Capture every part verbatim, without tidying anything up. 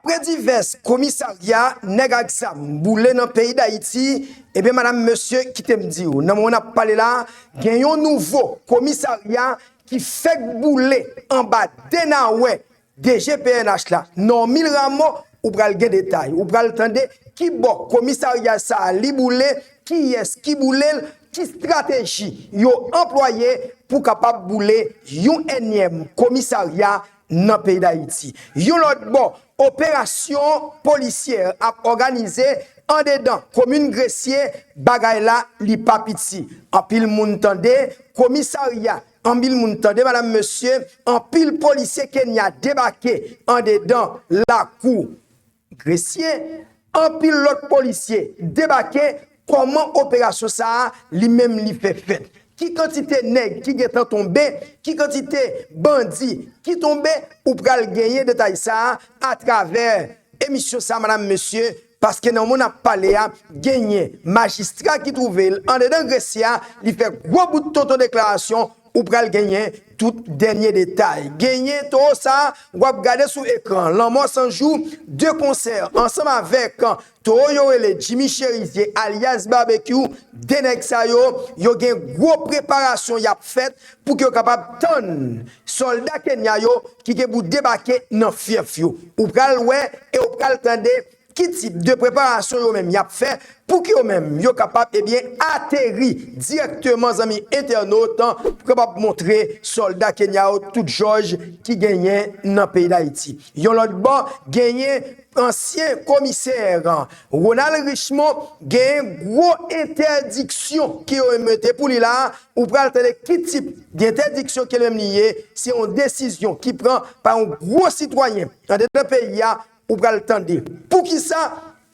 Apre divès komisarya nèg ak zam boule nan peyi Dayiti, ebyen, madanm, mesye, kite m di w, nan moman n ap pale la, gen yon nouvo komisarya ki fèk boule anba denawè D G P N H la, Normil Rameau, ou pral gen detay. Ou pral tande ki bò komisarya sa a li boule, kiyès ki boule l, ki estrateji yo anplwaye pou kapab boule yon ènyèm komisarya nan peyi Dayiti. Yon lòt bò, operasyon polisyè ap òganize andedan komin Gresye, bagay la li pa piti. Anpil moun tande komisarya, anpil moun tande, madanm, mesye, anpil polisye Kenya debake andedan lakou Gresye, anpil lòt polisye debake. Kòman operasyon sa a li menm li fè fèt? Ki kantite nèg ki gentan tonbe? Ki kantite bandi ki tonbe? Ou pral genyen detay sa a atravè emisyon sa a, madanm, mesye, paske nan moman n ap pale a, genyen majistra ki twouve l andedan Gresye a, li fè gwo bout tonton deklarasyon. Ou pral genyen tout dènye detay. Genyen towo sa a, w ap gade sou ekran, Lanmò San Jou, de konsè ansanm avèk towo yo rele Jimmy Cherizier alyas Barbecue. De nèg sa yo, yo gen gwo preparasyon y ap fèt pou ke yo kapab tann sòlda Kenya yo ki gen pou debake nan fyèf yo. Ou pral wè e ou pral tande ki tip de preparasyon yo menm y ap fè pou ke yo menm yo kapab, ebyen, ateri dirèkteman, zanmi entènot, pou kapab montre sòlda Kenya yo tout jòj ki genyen nan peyi Dayiti. Yon lòt bò, genyen ansyen komisè Ronald Richemond genyen gwo entèdiksyon ke yo mete pou li la a. Ou pral tande ki tip entèdiksyon ke li menm li ye. Se yon desizyon ki pran pa yon gwo sitwayen andedan peyi a. Ou pral tande poukisa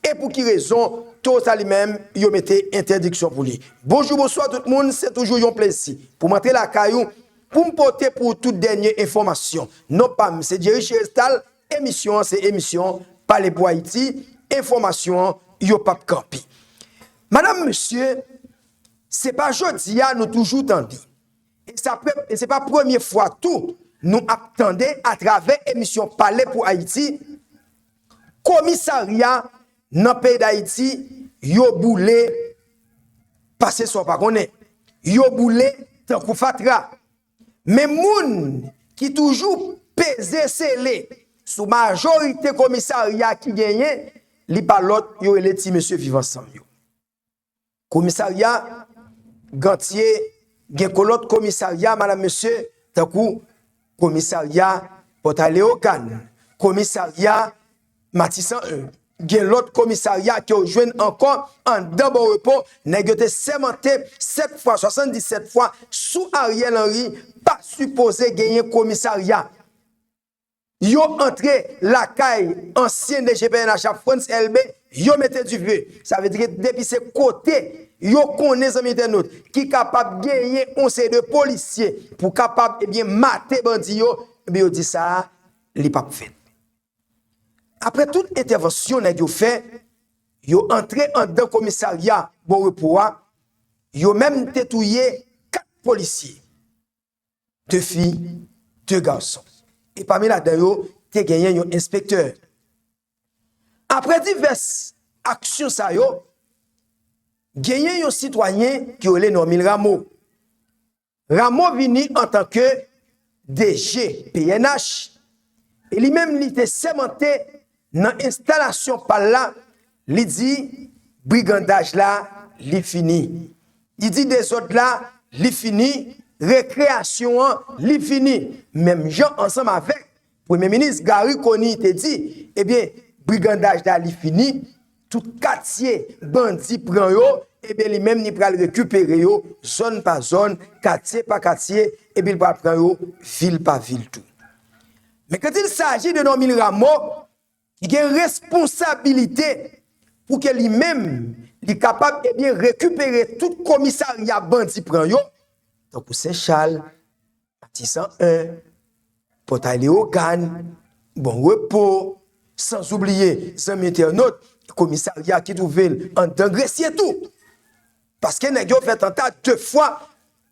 e pou ki rezon towo sa li menm yo mete entèdiksyon pou li. Bonjou, bonswa tout moun, se toujou yon plezi pou m antre lakay ou pou m pote pou ou tout dènye enfòmasyon. Non pa m se Jerry Cherestal, emisyon an se emisyon Pale pou Ayiti, enfòmasyon an yo p ap kanpe. Madanm, mesye, se pa jodi a nou toujou tande, e sa pre- e se pa premye fwa tou nou ap tande atravè emisyon Pale pou Ayiti, komisarya nan peyi Dayiti yo boule pase sa w pa konnen. Yo boule tankou fatra. Men moun ki toujou peze sele sou majorite komisarya ki genyen, li pa lòt, yo rele ti mesye Viv Ansanm yo. Komisarya Gantye, gen ko- lòt komisarya, madanm, mesye, tankou komisarya Pòtay Leyogàn, komisarya Matisan en, gen lòt komisarya ke w jwenn ankò anndan Bon Repo, nèg yo te sèmante sèt fwa, swasanndisèt fwa sou Ariel Henry, pa sipoze genyen komisarya. Yo antre lakay ansyen D G P N H la, Frantz Elbé, yo mete dife. Sa vle di ke depi se kote yo konnen, zanmi entènot, ki kapab genyen yon seri de polisye pou kapab, ebyen, mate bandi yo, ebyen, yo di sa a, li p ap fèt. Apre tout entèvansyon nèg yo fè, yo antre anndan komisarya Bon Repo a, yo menm te touye kat polisye, de fi, de gason. E pami ladan yo, te genyen yon enspektè. Apre divès aksyon sa yo, genyen yon sitwayen ki rele Normil Rameau. Rameau vini antanke D G P N H, e li menm li te sèmante nan enstalasyon pa l la, li di brigandaj la, li fini. Li di dezòd la, li fini, rekreyasyon an, li fini. Menm jan ansanm avèk Premye Minis Garry Conille te di, ebyen, brigandaj la, li fini, tout katye bandi pran yo, ebyen, li menm li pral rekipere yo, zòn pa zòn, katye pa katye, epi li pral pran yo vil pa vil tou. Men quand il s'agit de Normil Rameau, ki gen responsabilite pou ke li menm, li kapab, ebyen, rekipere tout komisarya bandi pran yo, tankou Sen Chal, Matisan en, Pòtay Leyogàn, Bon Repo, sanzoubliye, zanmi entènot, komisarya ki twouve l anndan Gresye tou. Paske nèg yo fè tanta de fwa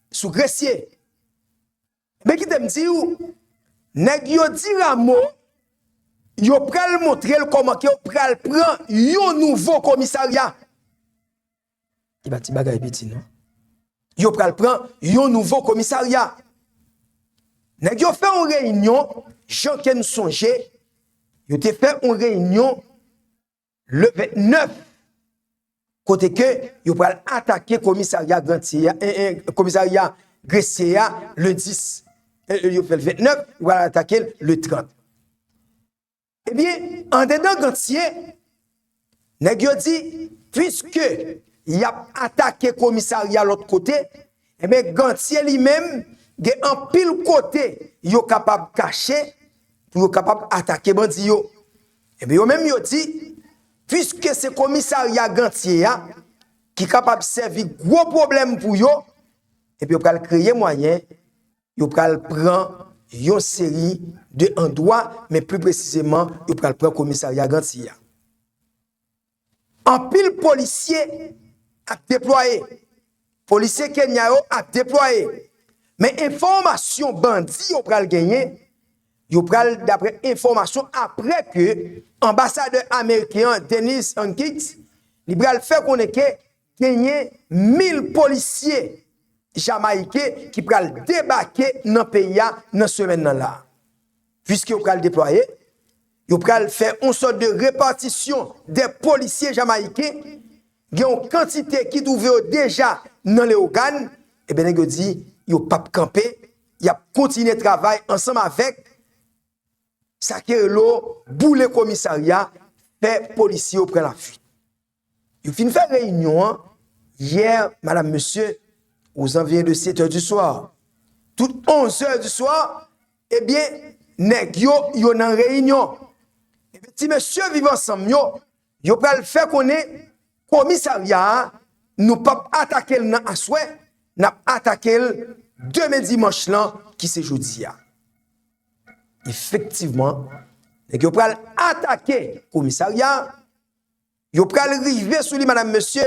sou Gresye. Men kite m di w, nèg yo di Rameau, yo pral montre l kòman ke yo pral pran yon nouvo komisarya. E pa ti bagay piti, non. Yo pral pran yon nouvo komisarya. Nèg yo fè yon reyinyon, jan ke n sonje, yo te fè yon reyinyon le vennèf, kote ke yo pral atake komisarya Gantye a, eh, eh, komisarya Gresye a le dis. Eh, eh, yo fè le vennèf, yo pral atake l le trant. Ebyen, andedan Gantye, nèg yo di, piske y ap atake komisarya lòt kote, ebyen, Gantye li menm gen anpil kote yo kapab kache pou yo kapab atake bandi yo. Ebyen, yo menm yo di, piske se komisarya Gantye a ki kapab sèvi gwo pwoblèm pou yo, ebyen, yo pral kreye mwayen, yo pral pran yon seri de andwa, men pli presizeman, yo pral pran komisarya Gantye a. Anpil polisye ap deplwaye. Polisye Kenya yo ap deplwaye. Men enfòmasyon bandi yo pral genyen, yo pral, daprè enfòmasyon, apre ke anbasadè ameriken an, Dennis Hankins, li pral fè konnen ke genyen mil polisye jamayiken ki pral debake nan peyi a nan semèn nan la. Piske yo pral deplwaye, yo pral fè yon sòt de repatisyon de polisye jamayiken. Gen yon kantite ki twouve yo deja nan Leyogàn, ebyen, nèg yo di yo p ap kanpe, y ap kontinye travay ansanm avèk sa ki rele boule komisarya, fè polisye yo pran lafuit. Yo fin fè reyinyon an yè, madam, mesye, aux environs de sept heures du soir. Tout onze heures du soir, ebyen, nèg yo, yo nan reyinyon. Ebyen, ti mesye Viv Ansanm yo, yo pral fè konnen komisarya a, nou p ap atake l nan aswè, n ap atake l demen dimanch lan, ki se jodi a. Efektivman, nèg yo pral atake komisarya a, yo pral rive sou li, madam, mesye,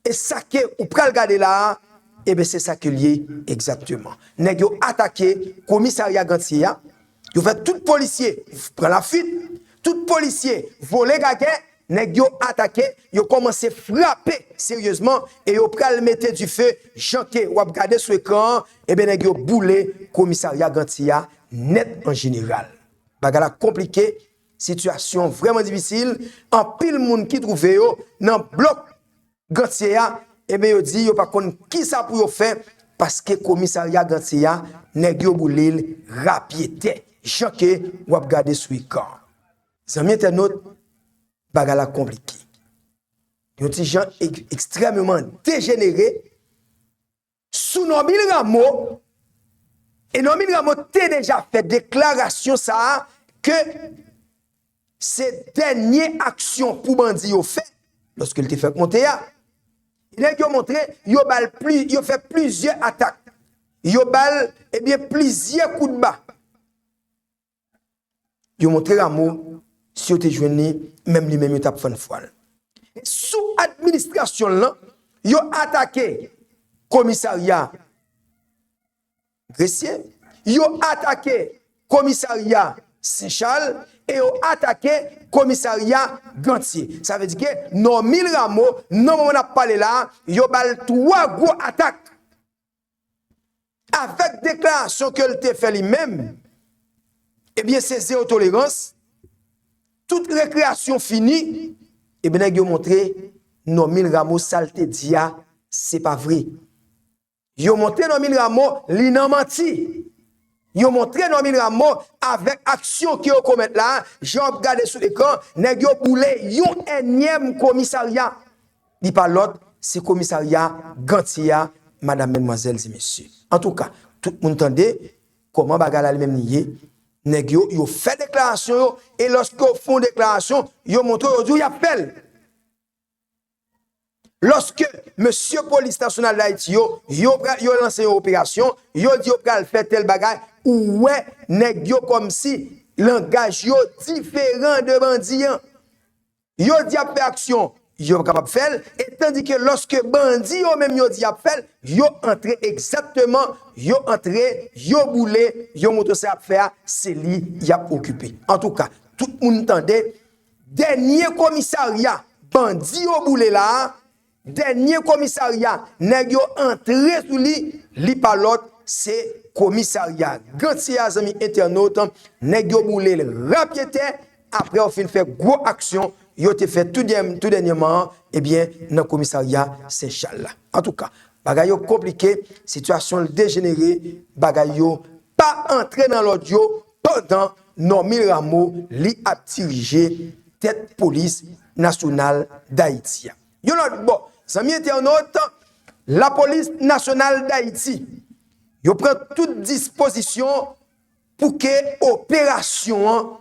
e sa ke ou pral gade la a, ebyen, se sa ke l ye egzakteman. Nèg yo atake komisarya Gantye a, yo fè tout polisye pran lafuit, tout polisye vole gagè, nèg yo atake, yo kòmanse frape seryezman, e yo pral mete dife, jan ke w ap gade sou ekran an, ebyen, nèg yo boule komisarya Gantye a nèt an jeneral. Bagay la konplike, sitiyasyon vrèman difisil, anpil moun ki twouve yo nan blòk Gantye a, ebyen, yo di yo pa konn kisa pou yo fè, paske komisarya Gantye a, nèg yo boule l rapyetè, jan ke w ap gade sou ekran an. Zanmi entènot, bagay la konplike. Yon ti jan ek-, ekstrèmeman dejenere, sou Normil Rameau, e Normil Rameau te deja fè deklarasyon sa a, ke se dènye aksyon pou bandi yo fè, lòske l te fèk monte a. Nèg yo montre, yo ba l pli-, yo fè plizyè atak. Yo ba l, ebyen, plizyè kout ba. Yo montre Rameau, si yo te jwenn li, menm li menm yo t ap fann fwa l. Sou administrasyon l lan, yo atake komisarya Gresye, yo atake komisarya Sen Chal e yo atake komisarya Gantye. Sa vle di ke Normil Rameau, nan moman n ap pale la a, yo ba l twa gwo atak. Avèk deklarasyon ke l te fè li menm, ebyen, se zewo tolerans, tout rekreyasyon fini, ebyen, nèg yo montre Normil Rameau sa l te di a, se pa vre. Yo montre Normil Rameau li nan manti. Yo montre Normil Rameau avèk aksyon ke yo komèt la, jan w ap gade sou ekran, nèg yo boule yon ènyèm komisarya. Li pa lòt, se komisarya Gantye a, madam, madmwazèl e mesye. Antouka, tout moun tande kòman bagay la li menm li ye. Nèg yo, yo fè deklarasyon yo, e lòske yo fè yon deklarasyon, yo montre yo di w y ap fè l. Lòske mesye Polis Nasyonal d Ayiti yo, yo pra-, yo lanse yon operasyon, yo di yo pral fè tèl bagay, ou wè nèg yo kòmsi langaj yo diferan de bandi an. Yo di y ap fè aksyon, yo kapab fè l, e tandike lòske bandi yo menm yo di y ap fè l, yo antre egzakteman, yo antre, yo boule, yo montre sa y ap fè a, se li y ap okipe. Antouka, tout moun tande, dènye komisarya bandi yo boule la a, dènye komisarya nèg yo antre sou li, li pa lòt, se komisarya Gantye a, zanmi entènot, nèg yo boule l rapyetè, apre yo fin fè gwo aksyon yo te fè tou dèm-, tou dènyèman an, ebyen, nan komisarya Sen Chal la. Antouka, bagay yo konplike, sitiyasyon l dejenere, bagay yo pa antre nan lòd yo, pandan Normil Rameau, li ap dirije tèt polis nasyonal Dayiti a. Yon lòt bò, zanmi entènot, Lapolis Nasyonal Dayiti, yo pran tout dispozisyon pou ke operasyon an,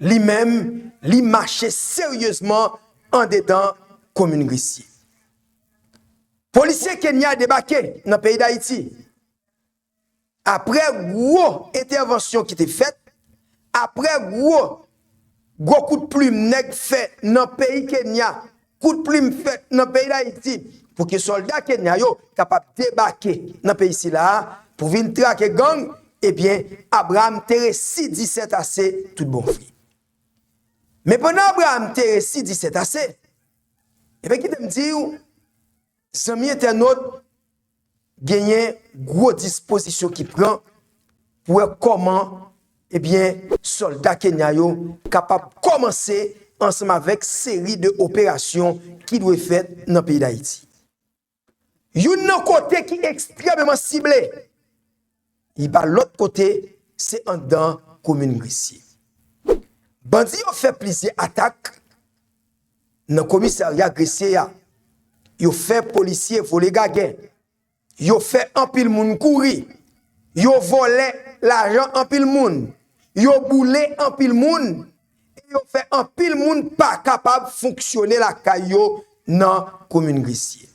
li menm, li mache seryezman andedan komin Gresye. Polisye Kenya debake nan peyi Dayiti. Apre gwo entèvansyon ki te fèt, apre gwo, gwo kout plim nèg fè nan peyi Kenya, kout plim fèt nan peyi Dayiti, pou ke sòlda Kenya yo kapab debake nan peyi sila a, pou vin trake gang, ebyen, Abraham te resi di sètase tout bon vre. Men pandan Abraham te resi di sètase, ebyen, kite m di w, zanmi entènot, genyen gwo dispozisyon ki pran pou wè kòman, ebyen, sòlda Kenya yo kapab kòmanse ansanm avèk seri de operasyon ki dwe fèt nan peyi Dayiti. Youn nan kote ki ekstrèmeman sible, li pa lòt kote, se anndan komin Gresye. Bandi yo fè plizyè atak nan komisarya Gresye a. Yo fè polisye vole gagè. Yo fè anpil moun kouri. Yo vòlè lajan anpil moun. Yo boule anpil moun. E yo fè anpil moun pa kapab fonksyone lakay yo nan komin Gresye.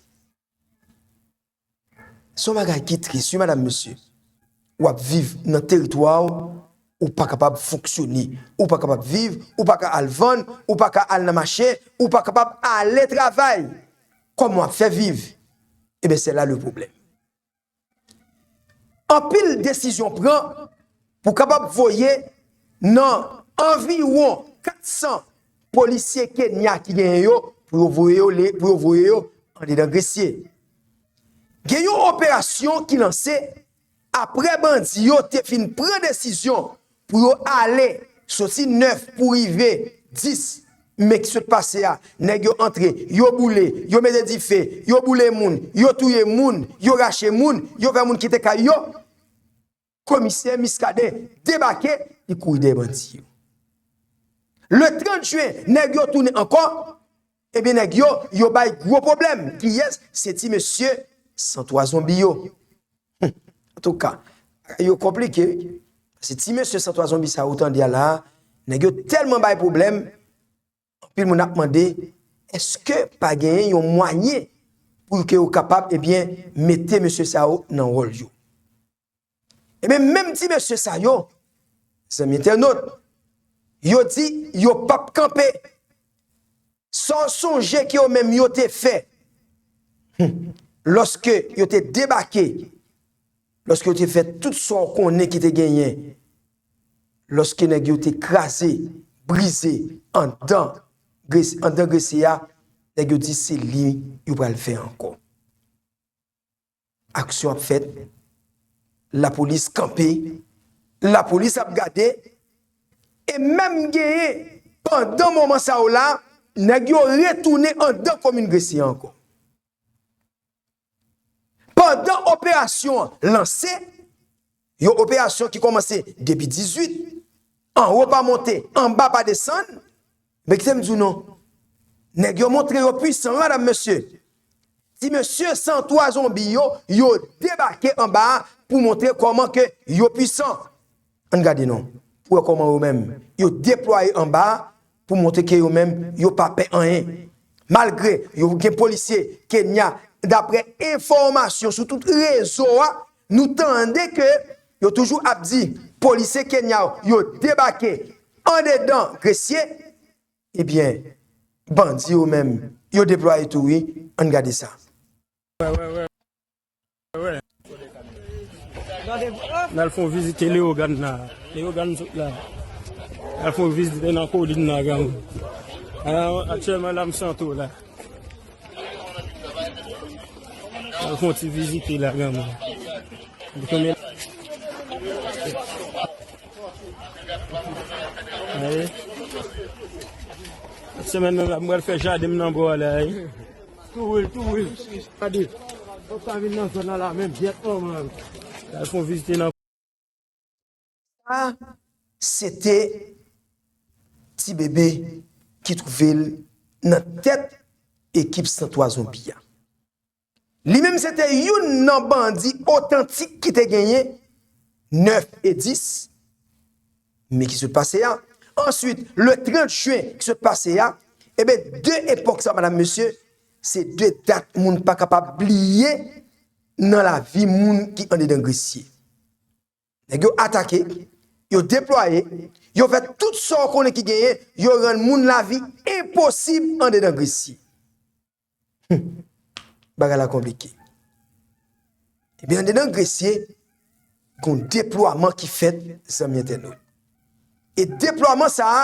Se yon bagay ki tris, wi, madanm, mesye. W ap viv nan teritwa w, ou pa kapab fonksyone, ou pa kapab viv, ou pa ka al vann, ou pa ka al nan mache, ou pa kapab ale travay. Kòman w ap fè viv? Ebyen, se la le pwoblèm. Anpil desizyon pran pou kapab voye nan anviwon kat san polisye Kenya ki genyen yo, pou yo voye yo le-, pou yo voye yo andedan Gresye. Gen yon operasyon ki lanse apre bandi yo te fin pran desizyon pou yo ale, soti nèf pou rive dis me ki sot pase a, nèg yo antre, yo boule, yo mete dife, yo boule moun, yo touye moun, yo rache moun, yo fè moun kite kay yo. Komisè Muscadin debake, li kouri dèyè bandi yo. Le trant jen, nèg yo tounen ankò, ebyen, nèg yo, yo bay gwo pwoblèm. Kiyès? Se ti mesye san twa zonbi yo. Hum. Antouka, yo konplike, wi. Paske ti mesye san twa zonbi sa yo tande a la, nèg yo tèlman bay pwoblèm, anpil moun ap mande, èske pa genyen yon mwayen pou ke yo kapab, ebyen, mete mesye sa yo nan wòl yo? Ebyen, menm ti mesye sa yo, zanmi entènot, yo di yo p ap kanpe. Sa w sonje ke yo menm yo te fè, hmm, lòske yo te debake, lòske yo te fè tout sa w konnen ki te genyen, lòske nèg yo te kraze, brize anndan Gres-, anndan Gresye a, nèg yo di se li yo pral fè ankò. Aksyon ap fèt, lapolis kanpe, lapolis ap gade, e menm genyen, pandan moman sa yo la, nèg yo retounen anndan komin Gresye ankò. Pandan operasyon an lanse, yon operasyon ki kòmanse depi dizuit, anwo pa monte, anba pa desann, men kite m di w non, nèg yo montre yo pwisan, wi, madanm, mesye. Ti mesye san twa zonbi yo, yo debake anba a pou montre kòman ke yo pwisan. Ann gade non, pou wè kòman yo menm, yo deplwaye anba a pou montre ke yo menm, yo pa pè anyen. Malgre yo gen polisye Kenya, daprè enfòmasyon sou tout rezo a, nou tande ke yo toujou ap di polisye Kenya yo debake andedan Gresye, ebyen, bandi yo menm, yo deplwaye tou wi, ann gade sa. N al fè yon vizite Leyogàn la. Leyogàn sot la. Al fè yon vizit nan kolin la, granmoun. A, aktyèlman la, m Santo la. Al fè yon ti vizite la, granmoun. Li konbyen? Ayi. Semèn nan la, m pral fè jaden m nan bò a la, ayi. Tou wi, tou wi. Gade. Fòk sa vin nan zòn nan la menm, gyèt manman. Al fè yon vizite nan Sa, se te ti bebe ki twouve l nan tèt ekip San Twa Zonbi a. Li menm se te youn nan bandi otantik ki te genyen nèf e dis me ki sot pase a. Answit, le trant jen ki sot pase a, eben, de epòk sa, madanm, mesye, se de dat moun pa kapab bliye nan lavi moun ki andedan Gresye. Nèg yo atake, yo deplwaye, yo fè tout sa w konnen ki genyen, yo rann moun lavi enposib andedan Gresye. Hum, bagay la konplike. Ebyen, andedan Gresye, gon deplwaman ki fèt, zanmi entènot. E deplwaman sa a,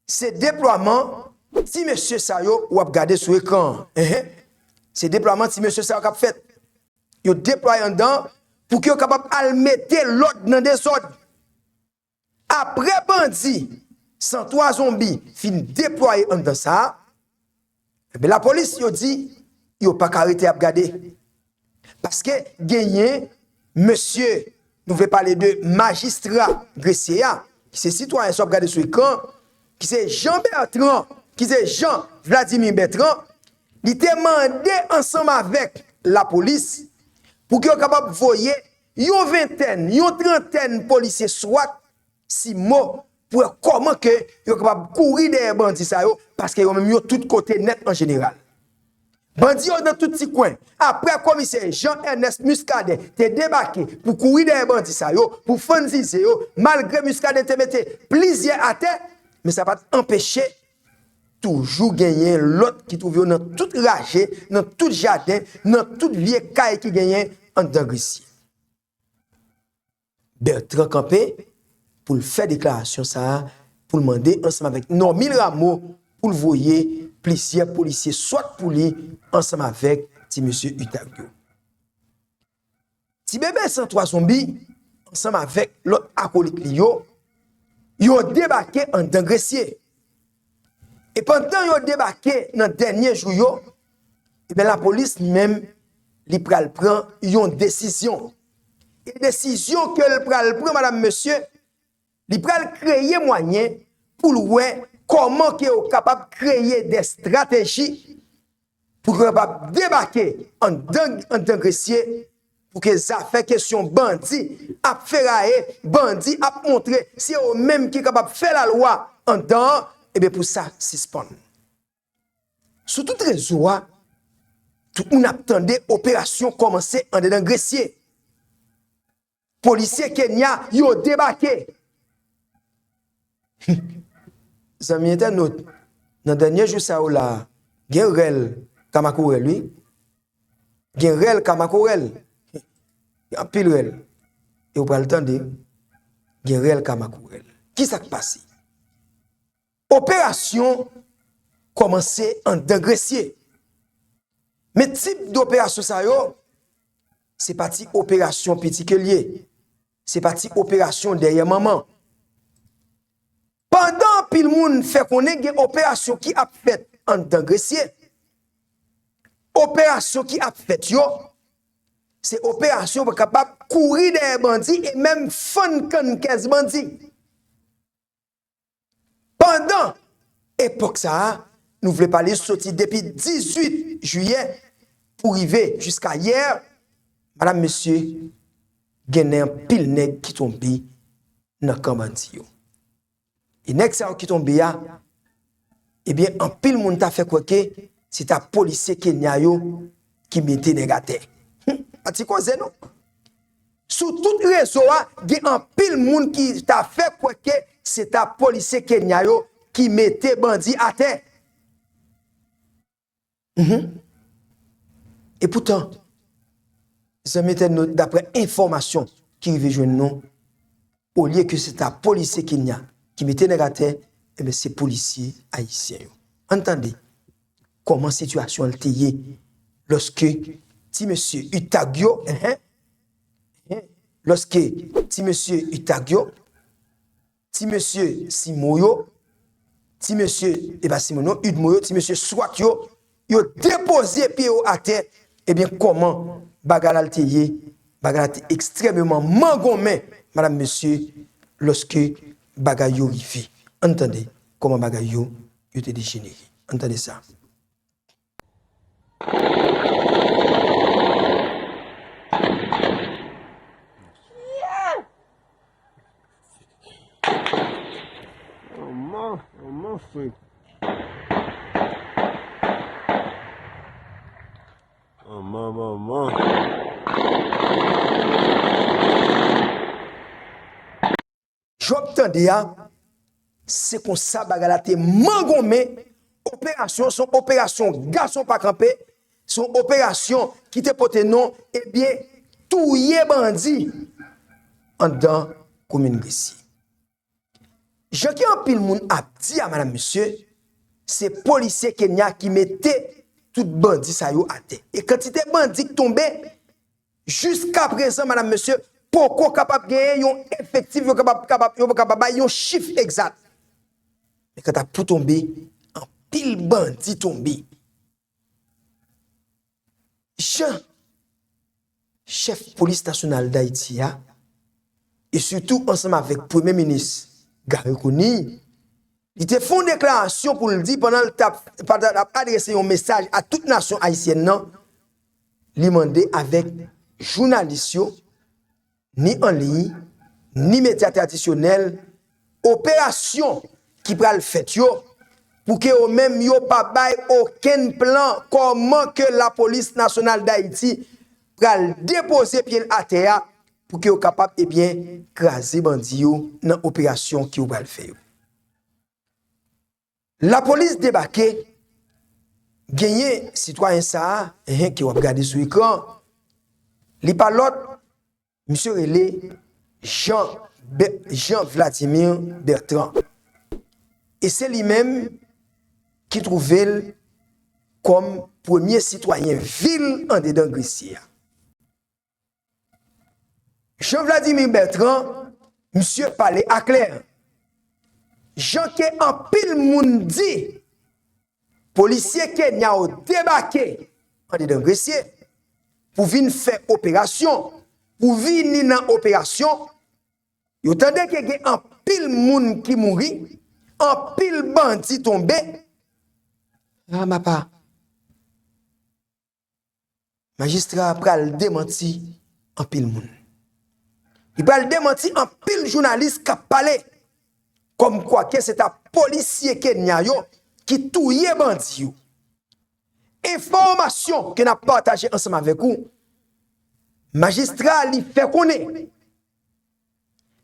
se deplwaman ti mesye sa yo w ap gade sou ekran an. Enhen. Se deplwaman ti mesye sa yo k ap fèt. Yo deplwaye anndan pou ke yo kapab al mete lòd nan dezòd. Apre bandi San Twa Zonbi fin deplwaye anndan sa a, enben, lapolis, yo di, yo pa ka rete ap gade. Paske genyen mesye, nou vle pale de majistra Gresye a, ki se sitwayen sa w ap gade sou ekran, ki se Jean Bertrand, ki se Jean Vladimir Bertrand, li te mande ansanm avèk lapolis pou ke yo kapab voye yon ventèn, yon trantèn polisye swat, SIMO, pou wè kòman ke yo kapab kouri dèyè bandi sa yo, paske yo menm yo tout kote nèt an jeneral. Bandi yo nan tout ti kwen. Apre komisè Jean Ernest Muscadin te debake pou kouri dèyè bandi sa yo, pou fann zize yo, malgre Muscadin te mete plizyè atè, men sa pa t anpeche toujou genyen lòt ki twouve yo nan tout raje, nan tout jaden, nan tout vye kay ki genyen anndan Gresye. Bertrand kanpe pou l fè deklarasyon sa a, pou l mande ansanm avèk Normil Rameau pou l voye plizyè polisye swat pou li ansanm avèk ti mesye Utag yo. Ti bebe San Twa Zonbi, ansanm avèk lòt akolit li yo, yo debake anndan Gresye. E pandan yo debake nan dènye jou yo, ebyen, lapolis li menm, li pral pran yon desizyon. E desizyon ke l pral pran, madanm, mesye, li pral kreye mwayen pou l wè kòman ke yo kapab kreye de estrateji pou yo kapab debake anndan, anndan Gresye, pou ke zafè kesyon bandi ap feraye, bandi ap montre se yo menm ki kapab fè lalwa anndan an, ebyen, pou sa sispann. Sou tout rezo a, tout moun ap tande operasyon kòmanse andedan Gresye. Polisye Kenya yo debake. Zanmi entènot, nan dènye jou sa yo la, gen rèl ka makorèl, wi. Gen rèl ka makorèl. Gen anpil rèl. E w pral tande, gen rèl ka makorèl. Kisa k pase? Operasyon kòmanse anndan Gresye. Men tip doperasyon sa yo, se pa ti operasyon piti ke l ye. Se pa ti operasyon dèyè manman. Pandan anpil moun fè konnen gen operasyon ki ap fèt anndan Gresye, operasyon ki ap fèt yo, se operasyon pou kapab kouri dèyè bandi e menm fann kann kès bandi. Pandan epòk sa a, nou vle pale soti depi dizuit jiyè pou rive jiska yè, madanm, mesye, gen anpil nèg ki tonbe nan kan bandi yo. E nèg sa yo ki tonbe a, ebyen, anpil moun ta fè kwè ke se ta polisye Kenya yo ki mete nèg atè. Hum, pa ti koze non. Sou tout rezo a, gen anpil moun ki ta fè kwè ke se ta polisye Kenya yo ki mete bandi atè. Mhm. E poutan, zanmi entènot, daprè enfòmasyon ki rive jwenn nou, olye ke se ta polisye Kenya ki mete nèg atè, ebyen, se polisye ayisyen yo. Ann tande kòman sitiyasyon an te ye lòske ti mesye Utag yo, enhen, enhen, lòske ti mesye Utag yo, ti mesye Simo yo, ti mesye, e pa Simo non, Udmo yo, ti mesye swat yo, yo depoze pye yo atè, ebyen, kòman bagay la te ye? Bagay la te ekstrèmeman mangonmen, madanm, mesye, lòske bagay yo rive. Ann tande kòman bagay yo, yo te dejenere. Ann tande sa. Manman, manman fre. Manman, manman. Jan w ap tande a, se konsa bagay la te mangonmen. Operasyon, se yon operasyon gason pa kanpe, se yon operasyon ki te pote non, ebyen, touye bandi anndan komin Gresye. Jan ke anpil moun ap di a, madanm, mesye, se polisye Kenya ki mete tout bandi sa yo atè. E kantite bandi k tonbe, jiska prezan, madanm, mesye, poko kapab genyen yon efektif, yo kapab, kapab, yo kapab bay yon chif egzat. Men kanta pou tonbe, anpil bandi tonbe. Jan chèf polis nasyonal Dayiti a, e sitou ansanm avèk Premye Minis Garry Conille, li te fè yon deklarasyon pou l di pandan l t ap, pandan l ap adrese yon mesaj a tout nasyon ayisyèn nan, li mande avèk jounalis yo, ni an liy, ni medya tradisyonèl, operasyon ki pral fèt yo, pou ke yo menm yo pa bay okenn plan kòman ke Lapolis Nasyonal Dayiti pral depoze pye l atè a, pou ke yo kapab, ebyen, kraze bandi yo nan operasyon ke yo pral fè yo. Lapolis debake, genyen sitwayen sa a, enhen, ke w ap gade sou ekran, li pa lòt, misye rele Jean Be-, Jean Vladimir Bertrand. E se li menm ki twouve l kòm premye sitwayen vil andedan Gresye a. Jean Vladimir Bertrand, misye pale aklè. Jan ke anpil moun di, polisye Kenya yo debake andedan Gresye pou vin fè operasyon, pou vini nan operasyon, yo tande ke gen anpil moun ki mouri, anpil bandi tonbe. Ah, papa. Majistra a pral demanti anpil moun. Li pral demanti anpil jounalis k ap pale kòmkwa ke se ta polisye Kenya yo ki touye bandi yo. Enfòmasyon ke n ap pataje ansanm avèk ou, majistra a li fè konnen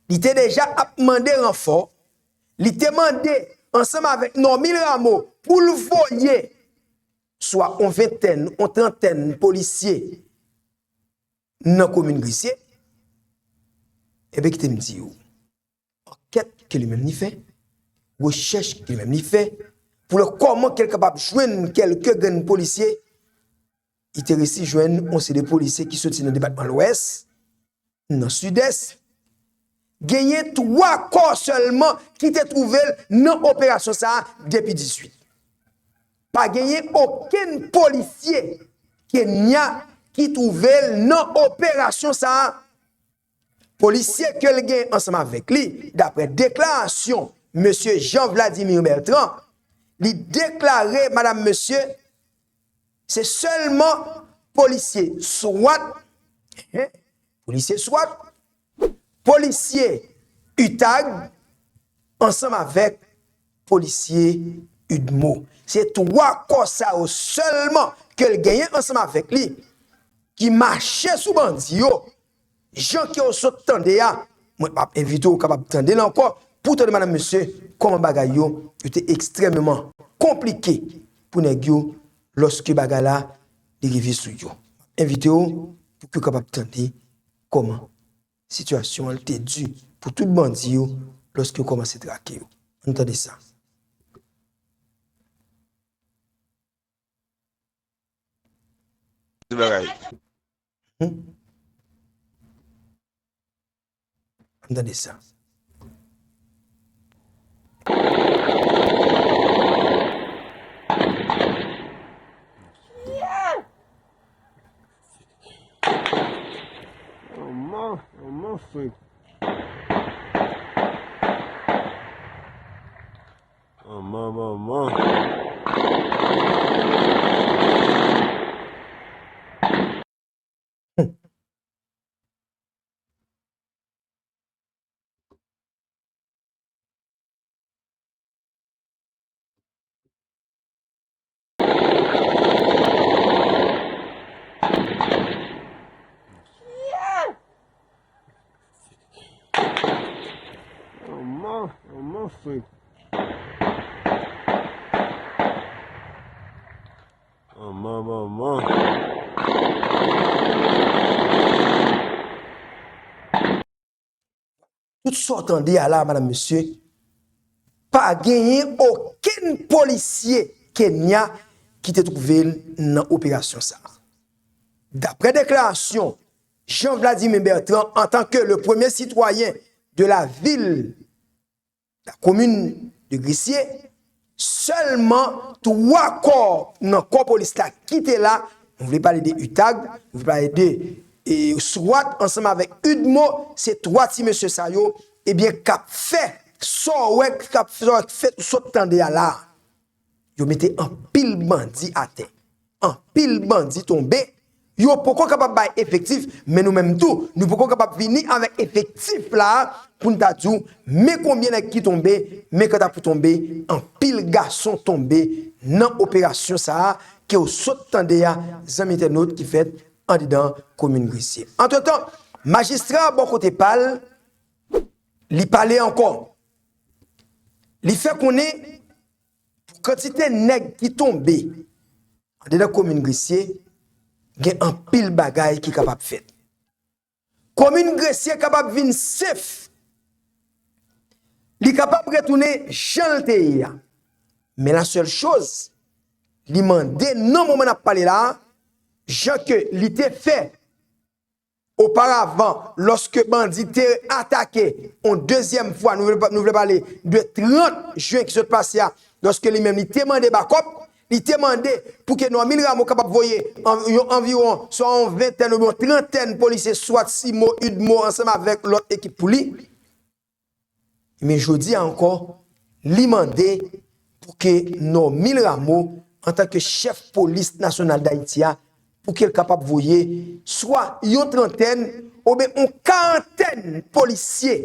li te deja ap mande ranfò, li te mande ansanm avèk Normil Rameau pou l voye swa on ventèn, on trantèn polisye nan komin Gresye, ebyen, kite m di w, ankèt ke li menm li fè, rechèch ke li menm li fè, pou l wè kòman ke l kapab jwenn kèlke grenn polisye, li te resi jwenn on seri de polisye ki soti nan depatman Lwès, nan Sidès, genyen twa kò sèlman ki te twouve l nan operasyon sa a depi dizuit. Pa genyen okenn polisye Kenya ki twouve l nan operasyon sa a. Polisye ke l gen ansanm avèk li, daprè deklarasyon mesye Jean Vladimir Bertrand, li deklare, madanm, mesye, se sèlman polisye swat, hein, polisye swat, polisye utag, ansanm avèk polisye udmo. Se twa kò sa yo sèlman ke l genyen ansanm avèk li ki mache sou bandi yo. Jan ke w sot tande a, mwen ap envite w kapab tande l ankò, pou tande, madanm, mesye, kòman bagay yo, yo te ekstrèmeman konplike pou nèg yo lòske bagay la li rive sou yo. Envite w pou ke w kapab tande kòman sitiyasyon an te di pou tout bandi yo lòske yo kòmanse trake yo. Ann tande sa. Ti bagay. Hmm? Ann tande sa. Manman, manman fenk. Manman, manman. Manman, manman fenk. Manman, manman. Tout sa w tande a la, madanm, mesye, pa genyen okenn polisye Kenya ki te twouve l nan operasyon sa a. Daprè deklarasyon Jean Vladimir Bertrand, antanke le premye sitwayen de la vil, la komin de Gresye, sèlman twa kò nan kò polis la ki te la, nou vle pale de UTAG, nou vle pale de e, swat ansanm avèk UDMO, se twa ti mesye sa yo, ebyen, k ap fè sa w wè, k ap fè sa w fè, sot tande a la. Yo mete anpil bandi atè. Anpil bandi tonbe. Yo poko kapab bay efektif, men nou menm tou, nou poko kapab vini avèk efektif la pou n ta di w, men konbyen nèg ki tonbe, men kanta pou tonbe, anpil gason tonbe nan operasyon sa a ke w sot tande a, zanmi entènot, ki fèt andedan komin Gresye. Antretan, majistra bò kote pa l, li pale ankò. Li fè konnen pou kantite nèg ki tonbe andedan komin Gresye, gen anpil bagay ki kapab fèt. Komin Gresye kapab vin sef. Li kapab retounen jan l te ye a. Men la sèl choz, li mande nan moman n ap pale la a, jan ke li te fè oparavan, lòske bandi te atake yon dezyèm fwa, nou vle, nou vle pale de trant jen ki sot pase a, lòske li menm li te mande bakòp, li te mande pou ke Normil Rameau kapab voye an-, yon anviwon, swa yon ventèn oubyen yon trantèn polisye, swat CIMO, UDMO, ansanm avèk lòt ekip pou li. Men jodi a ankò, li mande pou ke Normil Rameau, antanke chèf polis nasyonal Dayiti a, pou ke l kapab voye swa yon trantèn oubyen yon karantèn polisye,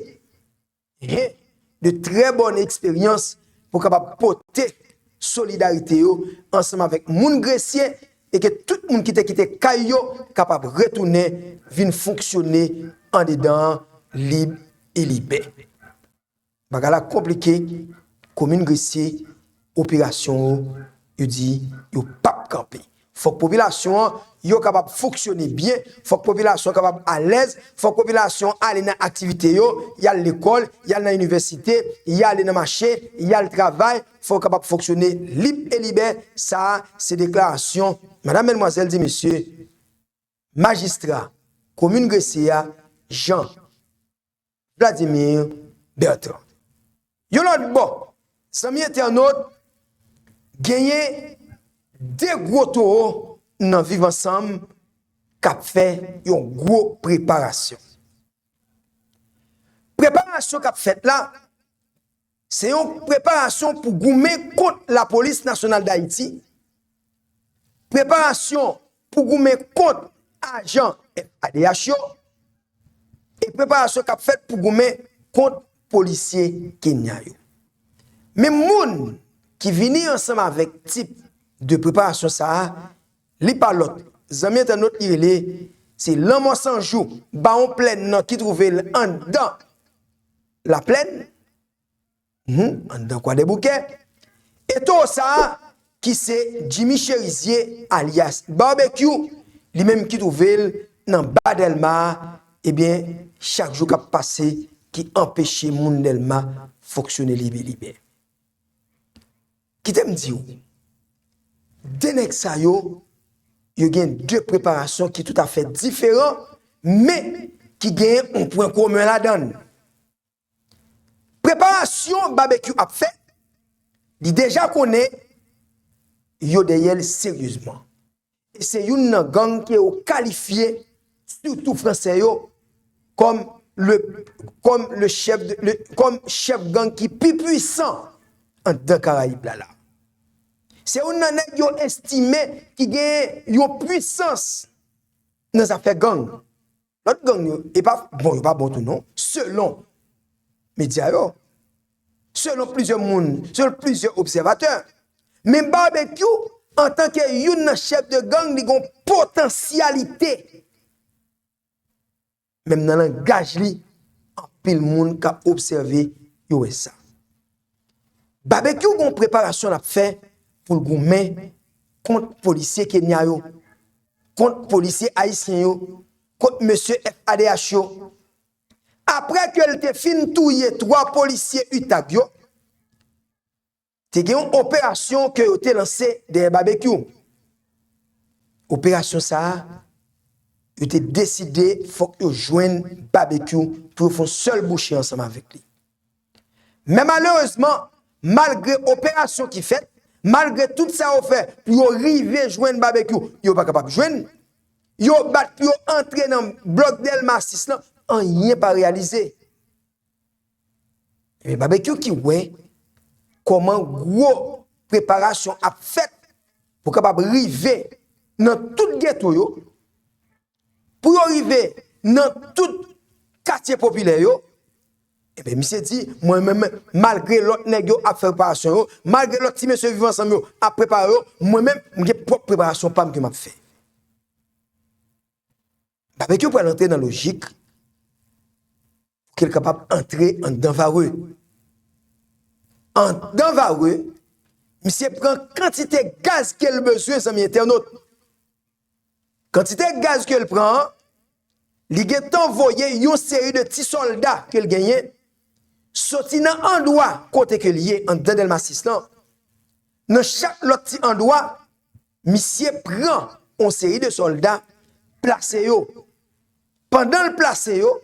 hen, de trè bòn eksperyans pou kapab pote solidarite yo ansanm avèk moun Gresye e ke tout moun ki te kite kay yo kapab retounen vin fonksyone andedan an lib e libè. Bagay la konplike, komin Gresye, operasyon yo, yo di yo p ap kanpe. Fòk popilasyon an, yo kapab fonksyone byen, fòk popilasyon an kapab alèz, fòk popilasyon an ale nan aktivite yo, y al lekòl, y al nan inivèsite, y ale nan mache, y al travay, fòk yo kapab fonksyone lib e libè. Sa a, se deklarasyon madanm, medmwazèl, di mesye, majistra komin Gresye a, Jean Vladimir Bertrand. Yon lòt bò, zanmi entènot, genyen de gwo towo nan Viv Ansanm k ap fè yon gwo preparasyon. Preparasyon k ap fèt la, se yon preparasyon pou goumen kont Lapolis Nasyonal Dayiti, preparasyon pou goumen kont ajan F A D H yo, e preparasyon k ap fèt pou goumen kont polisye Kenya yo. Men moun ki vini ansanm avèk tip de preparasyon sa a, li pa lòt. Zanmi entènot, li rele, se Lanmò San Jou, Bawon Plèn nan ki twouve l anndan Laplèn, mhm, anndan Kwadèboukè. E towo sa a, ki se Jimmy Cherizier, alyas Barbecue, li menm ki twouve l nan Ba Dèlma a, ebyen, chak jou k ap pase, ki anpeche moun Dèlma fonksyone libelibe. Kite m di w, de nèg sa yo, yo gen de preparasyon ki toutafè diferan, men ki gen yon pwen komen ladan l. Preparasyon Babekyou ap fè, li deja konnen yo dèyè l seryezman. E se youn nan gang ke yo kalifye, sitou fransè yo, kòm le, kòm le chèf de, le, kòm chèf gang ki pi pwisan anndan Karayib la la. Se youn nan nèg yo estime ki gen yon pwisans nan zafè gang. Lòt gang yo, e pa bon, yo pa bon tou non, selon medya yo, selon plizyè moun, selon plizyè obsèvatè. Men Babekyou, antanke youn nan chèf de gang, li gen yon potansyalite. Menm nan langaj li, anpil moun k ap obsève, yo wè sa. Babekyou gen yon preparasyon l ap fè pou l goumen kont polisye Kenya yo, kont polisye ayisyen yo, kont mesye F A D H yo. Apre ke l te fin touye twa polisye UTAG yo, te gen yon operasyon ke yo te lanse dèyè Babekyou. Operasyon sa a, yo te deside fòk yo jwenn Babekyou pou yo fè yon sèl bouche ansanm avèk li. Men malerezman, malgre operasyon ki fèt, malgre tout sa yo fè pou yo rive jwenn Babekyou, yo pa kapab jwenn. Yo bat pou yo antre nan blòk Dèlma sis lan, anyen pa reyalize. Ebyen, Babekyou ki wè kòman gwo preparasyon ap fèt pou kapab rive nan tout geto yo, pou yo rive nan tout katye popilè yo, ebyen, misye di, mwen menm, malgre lòt nèg yo ap fè preparasyon yo, malgre lòt ti mesye Viv Ansanm yo ap prepare yo, mwen menm, m gen pwòp preparasyon pa m ke m ap fè. Babekyou pral antre nan lojik pou ke l kapab antre anndan Varreux. Anndan Varreux, misye pran kantite gaz ke l bezwen, zanmi entènot. Kantite gaz ke l pran an, li gentan voye yon seri de ti sòlda ke l genyen, soti nan andwa kote ke l ye anndan Dèlma sis lan. Nan chak lòt ti andwa, misye pran yon seri de sòlda, plase yo. Pandan l plase yo,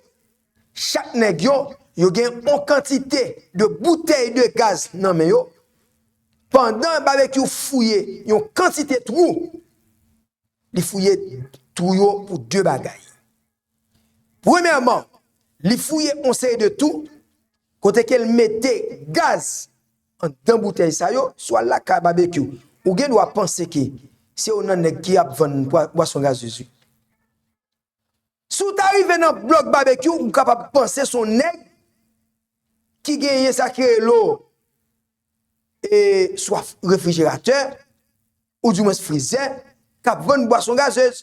chak nèg yo, yo gen yon kantite de boutèy de gaz nan men yo. Pandan Babekyou fouye yon kantite twou, li fouye twou yo pou de bagay. Premyèman, li fouye yon seri de twou kote ke l mete gaz anndan boutèy sa yo, swa lakay Babekyou. Ou gen dwa panse ke se yon nan nèg ki ap vann bwa-, bwason gazez, wi. Si w ta rive nan blòk Babekyou, ou kapab panse se yon nèg ki genyen sa ki rele e swa refrijeratè, oudimwens frizè, k ap vann bwason gazez.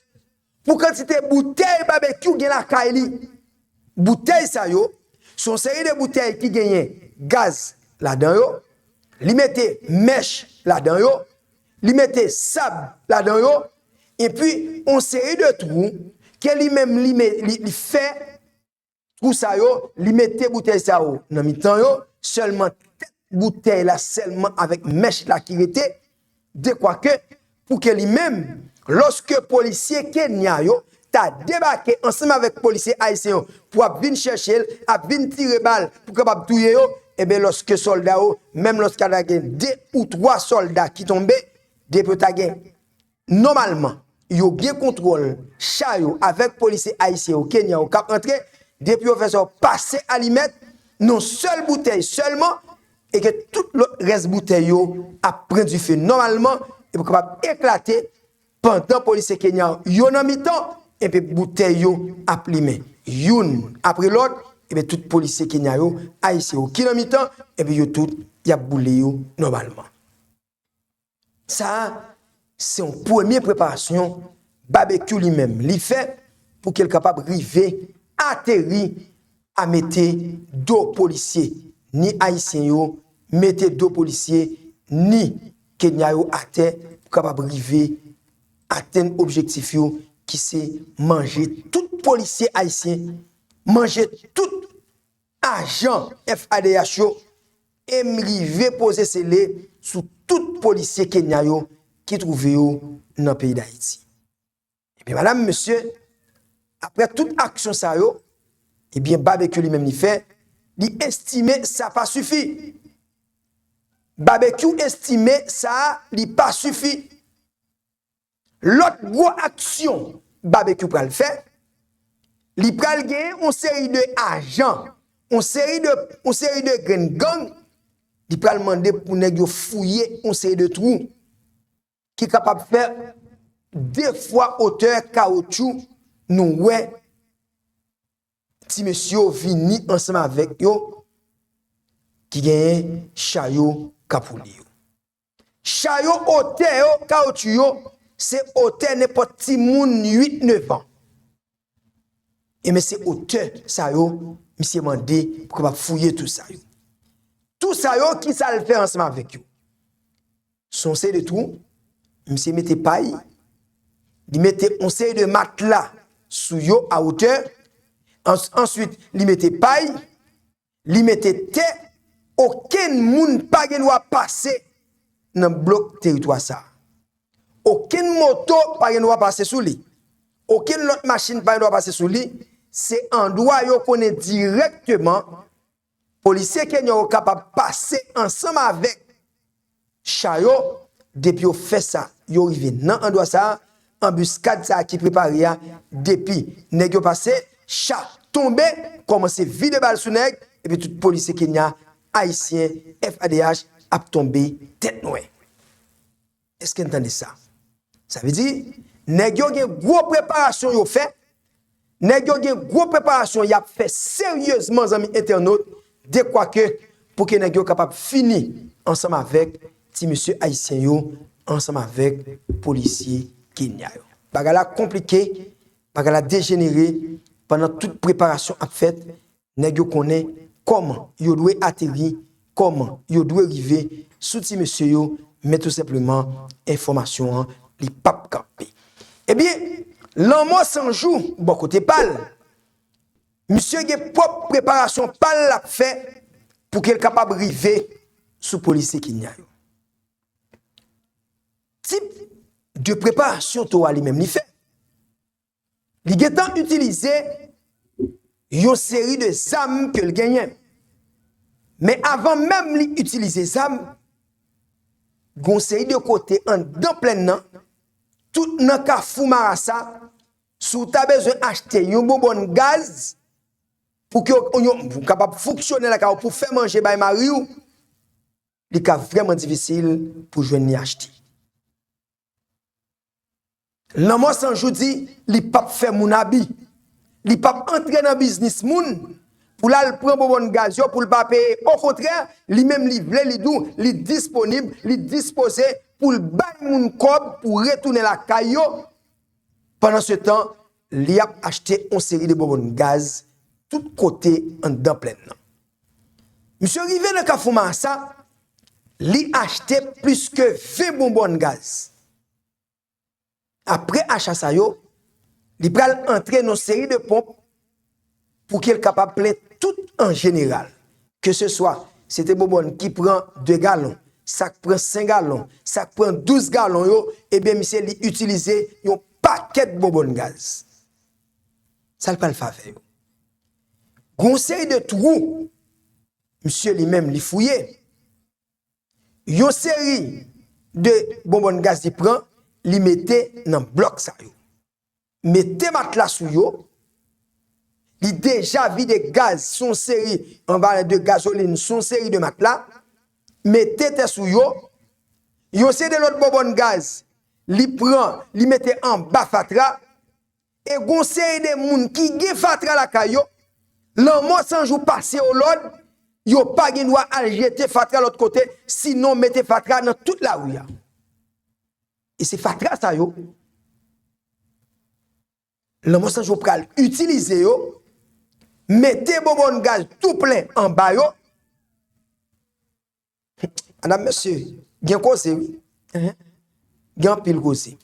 Pou kantite boutèy Babekyou gen lakay li. Boutèy sa yo, se yon seri de boutèy ki genyen gaz ladan yo, li mete mèch ladan yo, li mete sab ladan yo, epi yon seri de twou ke li menm li, me-, li, li fè. Twou sa yo, li mete boutèy sa yo nan mitan yo, sèlman tèt boutèy la sèlman avèk mèch la ki rete, dekwa ke pou ke li menm, lòske polisye Kenya yo ta debake ansanm avèk polisye ayisyen yo pou ap vin chèche l, ap vin tire bal pou kapab touye yo, enben lòske sòlda yo, menm lòske ta gen de ou twa sòlda ki tonbe, depi yo ta gen nòmalman, yo gen kontwòl cha yo avèk polisye ayisyen yo, Kenya yo k ap antre, depi yo fè sa yo pase alimèt nan sèl boutèy sèlman, e ke tout lòt rès boutèy yo ap pran dife nòmalman, e pou kapab eklate pandan polisye Kenya yo nan mitan, epi boutèy yo ap limen. Youn apre lòt, epi tout polisye Kenya yo, ayisyen yo ki nan mitan, epi yo tout, y ap boule yo nòmalman. Sa a, se yon premye preparasyon Babekyou li menm, li fè pou ke l kapab rive ateri a mete do polisye, ni ayisyen yo, mete do polisye, ni Kenya yo atè, pou kapab rive atenn objektif yo, ki se manje tout polisye ayisyen, manje tout ajan F A D H yo e m rive poze sele sou tout polisye Kenya yo ki twouve yo nan peyi Dayiti. Ebyen, madam, mesye, apre tout aksyon sa yo, ebyen, Babekyou li menm li fè, li estime sa pa sifi. Babekyou estime sa li pa sifi. Lòt gwo aksyon Babekyou pral fè, li pral genyen yon seri de ajan, yon seri de, yon seri de grenn gang, li pral mande pou nèg yo fouye yon seri de twou ki kapab fè de fwa otè kawotchou nou wè ti mesye yo vini ansanm avèk yo ki genyen cha yo k ap woule yo. Cha yo, otè yo, kawotchou yo, se otè nenpòt timoun uit, nèf an. Ebyen, se otè sa yo, misye mande pou kapab fouye twou sa yo. Twou sa yo, kisa l fè ansanm avèk yo? Se yon seri de twou, misye mete pay, li mete yon seri de matla sou yo a otè, ans-, answit, li mete pay, li mete tè, okenn moun pa gen dwa pase nan blòk teritwa sa a. Okenn moto pa gen dwa pase sou li. Okenn lòt machin pa gen dwa pase sou li. Se andwa yo konnen dirèkteman polisye Kenya yo kapab pase ansanm avèk cha yo. Depi yo fè sa, yo rive nan andwa sa a, anbiskad sa a ki prepare a, depi nèg yo pase, cha tonbe, kòmanse vide bal sou nèg, epi tout polisye Kenya, ayisyen, F A D H ap tonbe tèt nwè. Èske n tande sa? Sa vle di, nèg yo gen gwo preparasyon yo fè, nèg yo gen gwo preparasyon y ap fè seryezman, zanmi entènot, dekwa ke pou ke nèg yo kapab fini ansanm avèk ti mesye ayisyen yo, ansanm avèk polisye Kenya yo. Bagay la konplike, bagay la dejenere, pandan tout preparasyon ap fèt, nèg yo konnen kòman yo dwe ateri, kòman yo dwe rive sou ti mesye yo, men tou senpleman, enfòmasyon an, li p ap kanpe. Ebyen, Lanmò San Jou, bò kote pa l, misye gen pwòp preparasyon pa l l ap fè pou ke l kapab rive sou polisye Kenya yo. Tip de preparasyon Towa li menm li fè, li gentan itilize yon seri de zam ke l genyen. Men avan menm li itilize zam, gen yon seri de kote anndan plèn nan, tout nan Kafou Marasa, si w ta bezwen achte yon bonbòn gaz, pou ke w, yon, pou w kapab fonksyone lakay ou, pou w fè manje bay mari w, li ka vrèman difisil pou jwenn li achte. Lanmò San Jou di li p ap fè moun abi. Li p ap antre nan biznis moun pou l al pran bonbòn gaz yo pou l pa peye. Okontrè, li menm li vle, li di w, li disponib, li dispoze pou l bay moun kòb pou retounen lakay yo. Pandansetan, li ap achte yon seri de bonbòn gaz tout kote anndan plèn nan. Misye rive nan Kafou Marasa, li achte plis ke ven bonbòn gaz. Apre acha sa yo, li pral antre nan seri de ponp pou ke l kapab plen tout an jeneral. Ke se swa se te bonbòn ki pran de galon, sa k pran senk galon, sa k pran douz galon yo, ebyen, misye li itilize yon pakèt bonbòn gaz. Sa l pral fè avè yo? Gon seri de twou, misye li menm li fouye. Yon seri de bonbòn gaz li pran, li mete nan blòk sa yo. Mete matla sou yo. Li deja vide gaz sou yon seri, an valè de gazolin sou yon seri de matla. Mete tè sou yo. Yon seri de lòt bonbòn gaz, li pran, li mete anba fatra. E gon seri de moun ki gen fatra lakay yo, Lanmò San Jou pase yo lòd, yo pa gen dwa al jete fatra lòt kote, sinon mete fatra nan tout lari a. E se fatra sa yo, Lanmò San Jou pral itilize yo, mete bonbòn gaz tou plen anba yo. Madam, mesye, gen koze, wi. Gen anpil koze.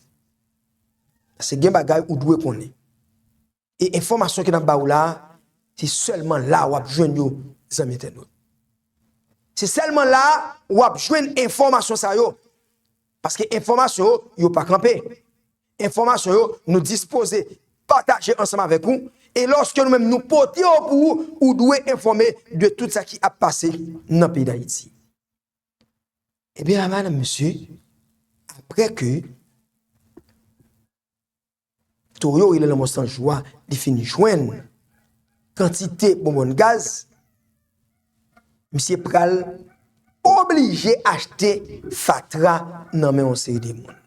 Paske gen bagay ou dwe konnen. E enfòmasyon ke n ap ba ou la a, Se sèlman la w ap jwenn yo, zanmi entènot. Se sèlman la w ap jwenn enfòmasyon sa yo. Paske enfòmasyon yo, yo pa kanpe. Enfòmasyon yo, nou dispoze pataje ansanm avèk ou. E lòske nou menm nou pote yo pou ou, ou dwe enfòme de tout sa ki ap pase nan peyi Dayiti. Ebyen, madanm, mesye, apre ke towo yo rele Lanmò San Jou a, li fin jwenn kantite bonbòn gaz, misye pral oblije achte fatra nan men yon seri de moun.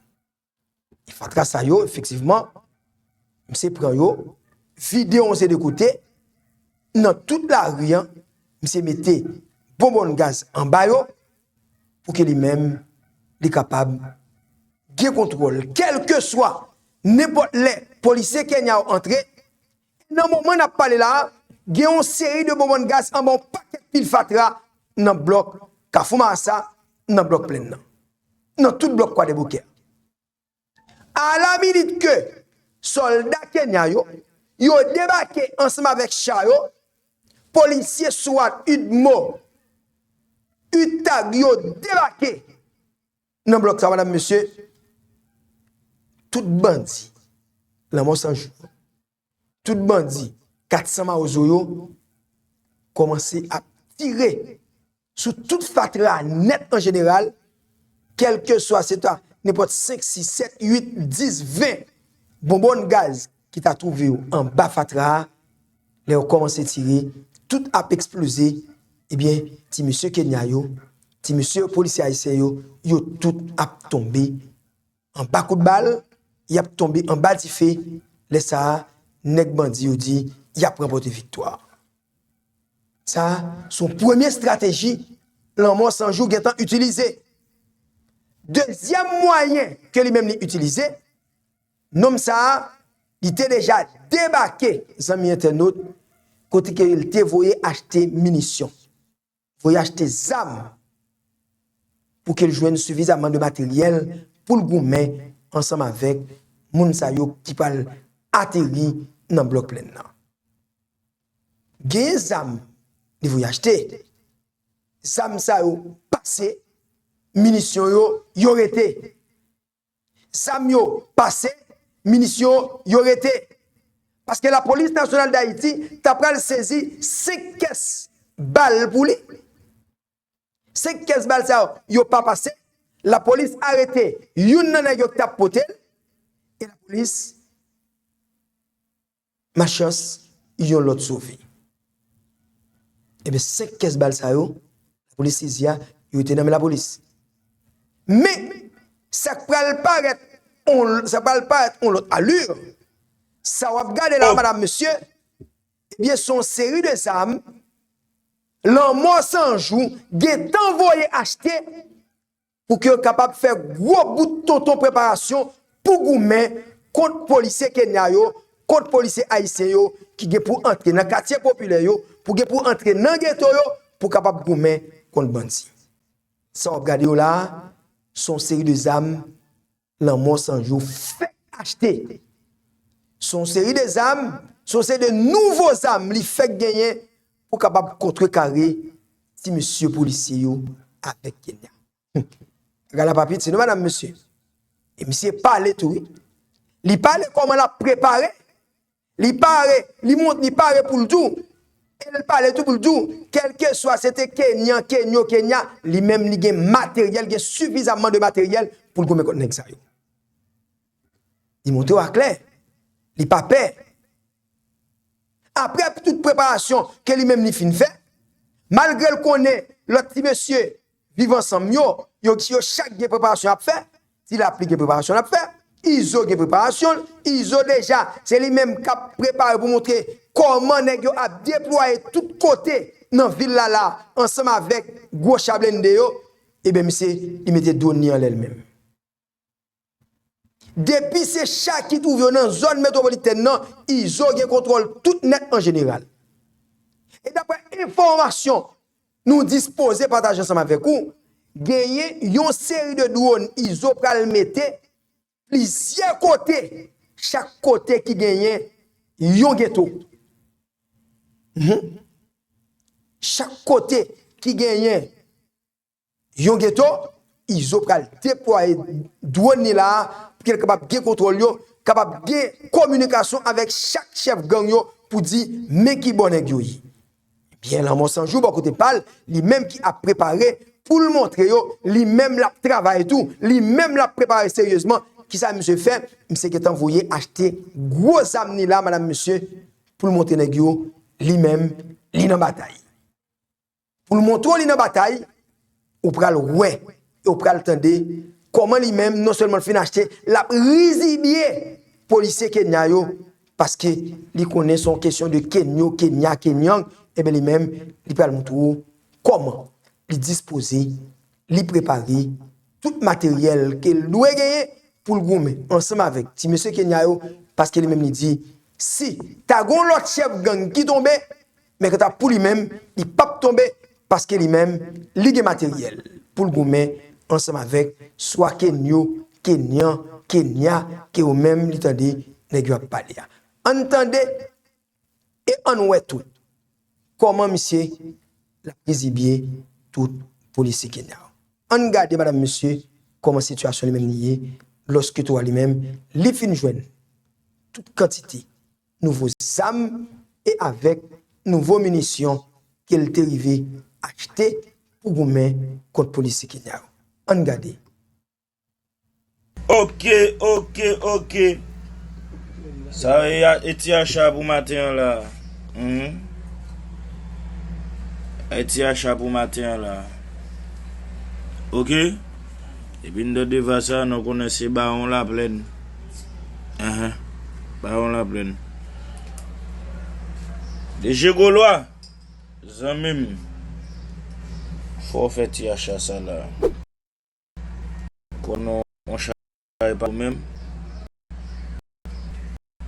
E fatra sa yo, efektivman, misye pran yo, vide yon seri de kote, nan tout lari a, misye mete bonbòn gaz anba yo, pou ke li menm, li kapab gen kontwòl. Kèlkeswa, nenpòt lè, polisye Kenya yo antre, nan moman n ap pale la a, gen yon seri de bonbòn gaz anba yon pakèt pil fatra nan blòk Kafou Marasa, nan blòk Plèn nan, nan tout blòk Kwadèboukè. Alaminit ke sòlda Kenya yo, yo debake ansanm avèk cha yo, polisye swat, UDMO, UTAG yo debake nan blòk sa, madanm, mesye, tout bandi, Lanmò San Jou, tout bandi, kat san Mawozo yo, kòmanse ap tire sou tout fatra a nèt an jeneral, kèlkeswa se ta nenpòt senk, sis, sèt, uit, dis, ven bonbòn gaz ki ta twouve yo anba fatra a, lè yo kòmanse tire, tout ap eksploze, ebyen, ti mesye Kenya yo, ti mesye polisye ayisyen yo, yo tout ap tonbe anba kout bal, y ap tonbe anba dife. Lè sa a, nèg bandi yo di y ap ranpòte viktwa. Sa a, se yon premye estrateji Lanmò San Jou gentan itilize. Dezyèm mwayen ke li menm li itilize, nonm sa a, li te deja debake, zanmi entènot, kote ke l te voye achte minisyon, voye achte zam pou ke l jwenn sifizaman de materyèl pou l goumen ansanm avèk moun sa yo ki pral ateri nan blòk Plèn nan. Gen zam li voye achte. Zam sa yo pase, minisyon yo, yo rete. Zam yo pase, minisyon yo rete. Paske Lapolis Nasyonal Dayiti ta pral sezi senk kès bal pou li. Senk kès bal sa yo, yo pa pase. Lapolis arete youn nan nèg yo ki t ap pote l. E lapolis, malchans, yon lòt sove. Ebyen, senk kès bal sa yo, lapolis sezi a, yo rete nan men lapolis. Men, sa k pral parèt, on, sa k pral parèt on lòt ali, sa w ap gade la, madanm, mesye, ebyen, se yon seri de zam, Lanmò San Jou gentan voye achte, pou ke yo kapab fè gwo bout tonton preparasyon pou goumen kont polisye Kenya yo, kont polisye ayisyen yo ki gen pou antre nan katye popilè yo, pou gen pou antre nan geto yo, pou kapab goumen kont bandi. Sa w ap gade yo la a, se yon seri de zam Lanmò San Jou fèk achte. Se yon seri de zam, se yon seri de nouvo zam li fèk genyen pou kapab kontrekare ti mesye polisye yo avèk Kenya. Bagay la pa piti non, madanm, mesye. E misye pale tou, wi. Li pale kòman l ap prepare. Li pare, li mont, li pare pou l di w. E l pale tou pou l di w, kèlkeswa se te Kenyan, Kenyo, Kenya, li menm li gen materyèl, gen sifizaman de materyèl pou l goumen kont nèg sa yo. Li montre w aklè. Li pa pè. Apre tout preparasyon ke li menm li fin fè, malgre l konnen lòt ti mesye Viv Ansanm yo, yo, yo chak gen preparasyon y ap fè, Ti Lapli gen preparasyon l ap fè, Izo gen preparasyon l, Izo deja, se li menm k ap prepare pou montre kòman nèg yo ap deplwaye tout kote nan vil la la, ansanm avèk gwo cha blende yo, ebyen, misye, li mete dwòn li anlè l menm. Depi se cha ki twouve yo nan zòn metwopolitèn nan, Izo gen kontwòl tout nèt an jeneral. E daprè enfòmasyon nou dispoze pataje ansanm avèk ou, genyen yon seri de dwòn Izo pral mete plizyè kote, chak kote ki genyen yon geto. Mhm. Chak kote ki genyen yon geto, Izo pral deplwaye dwòn li la a pou ke l kapab gen kontwòl yo, kapab gen kominikasyon avèk chak chèf gang yo pou di men ki bò nèg yo ye. Ebyen, Lanmò San Jou, bò kote pa l, li menm ki ap prepare pou l montre yo, li menm l ap travay tou, li menm l ap prepare seryezman. Kisa misye fè? Misye gentan voye achte gwo zam li la, madanm mesye, pou l montre nèg yo, li menm, li nan batay. Pou l montre w li nan batay, ou pral wè, e ou pral tande kòman li menm, non sèlman l fin achte, l ap rizibye polisye Kenya yo, paske li konnen se yon kesyon de Kenyo, Kenya, Kenyang, ebyen li menm, li pral montre w kòman li dispoze, li prepare tout materyèl ke l dwe genyen pou l goumen ansanm avèk ti mesye Kenya yo, paske li menm li di, si ta gen yon lòt chèf gang ki tonbe, men kanta pou li menm, li p ap tonbe, paske li menm, li gen materyèl pou l goumen ansanm avèk swa Kenyo, Kenyan, Kenya, ke yo menm li tande nèg yo ap pale a. Ann tande e ann wè tout kòman misye l ap rizibye tout polisye Kenya yo. Ann gade, madanm, mesye, kòman sitiyasyon li menm li ye, lòske tou a li menm, li fin jwenn tout kantite nouvo zam e avèk nouvo minisyon ke l te rive achte pou goumen kont polisye Kenya yo. Ann gade. Ok, ok, ok. Sa e a, e ti acha pou maten an la. Mhm. E ti acha pou maten an la. Ok? Epi n tande va sa, nou konnen se Bawon Laplèn. Ahan. Bawon Laplèn. D J Golwa, zanmi m, fò w fè ti acha sa la. Konnen yon chay pa ou menm.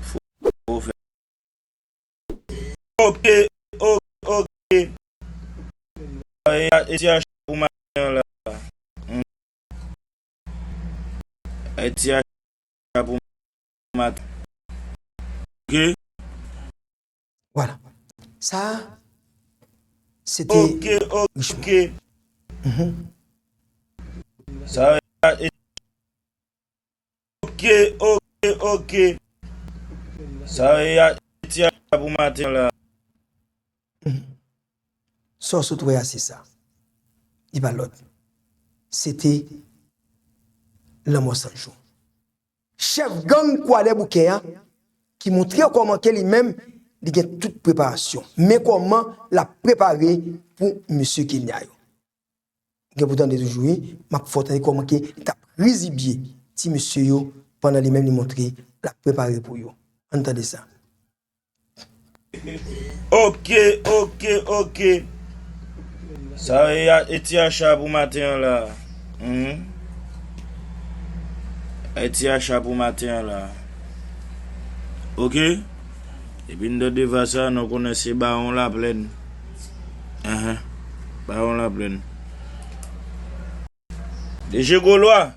Fò w fè. Ok, ok, ok. E ti acha pou maten an la. Hmm. E ti acha pou maten. Ok. Vwala. Sa, se te Ok, ok. Mhm. Sa, e Ok, ok, ok. Sa e a, e ti a pou maten la. Sa w sot wè a, se sa. Li pa lòt. Se te Lanmò San Jou. Chèf gang Kwadèboukè a, ki montre kòman ke li menm, li gen tout preparasyon. Men kòman l ap prepare pou mesye Kenya yo. Gen pou tande toujou, wi. M ap fè w tande kòman ke li t ap rizibye ti mesye yo pandan li menm li montre l ap prepare pou yo. Ann tande sa. Ok, ok, ok. Sa e a, e ti acha pou maten an la. Mhm. E ti acha pou maten an la. Ok? Epi n tande va sa, nou konnen se Bawon Laplèn. Ahan. Bawon Laplèn. D J Golwa,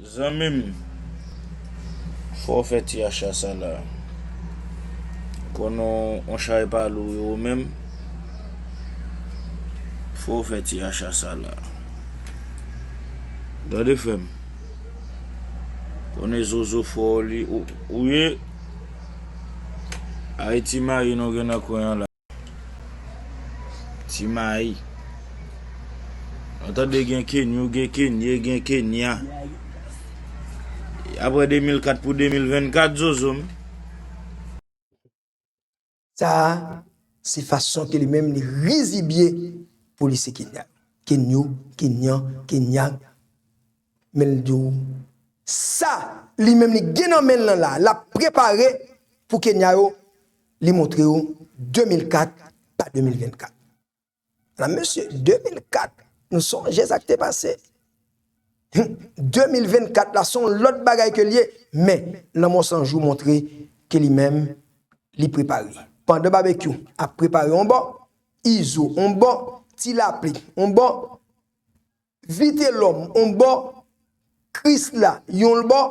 zanmi m, fò w fè ti acha sa la. Konnen yon chay pa lou yo menm. Fò w fè ti acha sa la. Tande frè m. Konnen zozo fò li ou, ou ye. Ayiti mayi nou gen nan kwen an la. Ti mayi. Ou tande gen Kenyou, gen Kenye, gen Kenya. Apre de mil kat pou de mil vennkat, zozo m. Sa a, se fason ke li menm li rizibye polisye Kenya. Kenyou, Kenyan, Kenya. Men l di w, sa li menm li gen nan men l lan la, l ap prepare pou Kenya yo, li montre yo de mil kat pa de mil vennkat. La, mesye, de mil kat, nou sonje sa k te pase. De mil vennkat la, se yon lòt bagay ke l ye, men Lanmò San Jou montre ke li menm, li prepare. Pandan Babekyou ap prepare yon bò, Izo yon bò, Ti Lapli yon bò, Vitelòm yon bò, Krisla yon bò,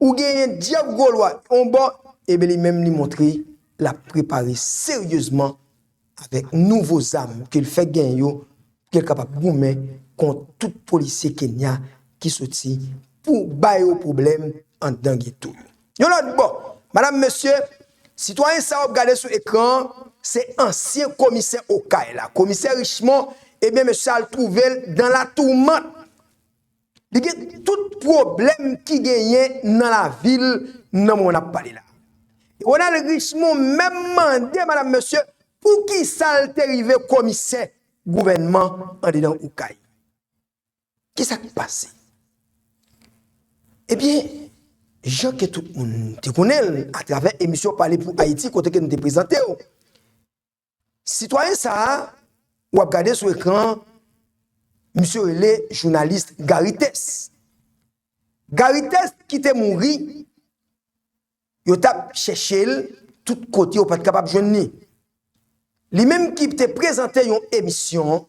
ou genyen Dyèv Golwa yon bò, ebyen li menm li montre l ap prepare seryezman avèk nouvo zam ke l fèk genyen yo, ke l kapab goumen kont tout polisye Kenya ki soti pou ba yo pwoblèm anndan geto yo. Yon lòt bò, madam, mesye, sitwayen sa w ap gade sou ekran an, se ansyen komisè Okay la. Komisè Richemond, ebyen, mesye sa, l twouve l dans la tourmente. Li gen tout pwoblèm ki genyen nan lavil nan moman n ap pale la. Ronald Richemond menm mande, madam, mesye, poukisa l te rive komisè gouvènman andedan Okay. Kisa k pase? Ebyen, jan ke tout moun te konnen l atravè emisyon Pale pou Ayiti kote ke nou te prezante w, sitwayen sa a, w ap gade sou ekran an, misye rele jounalis Gary Tess. Gary Tess ki te mouri, yo t ap chèche l tout kote, yo pa t kapab jwenn li. Li menm ki te prezante yon emisyon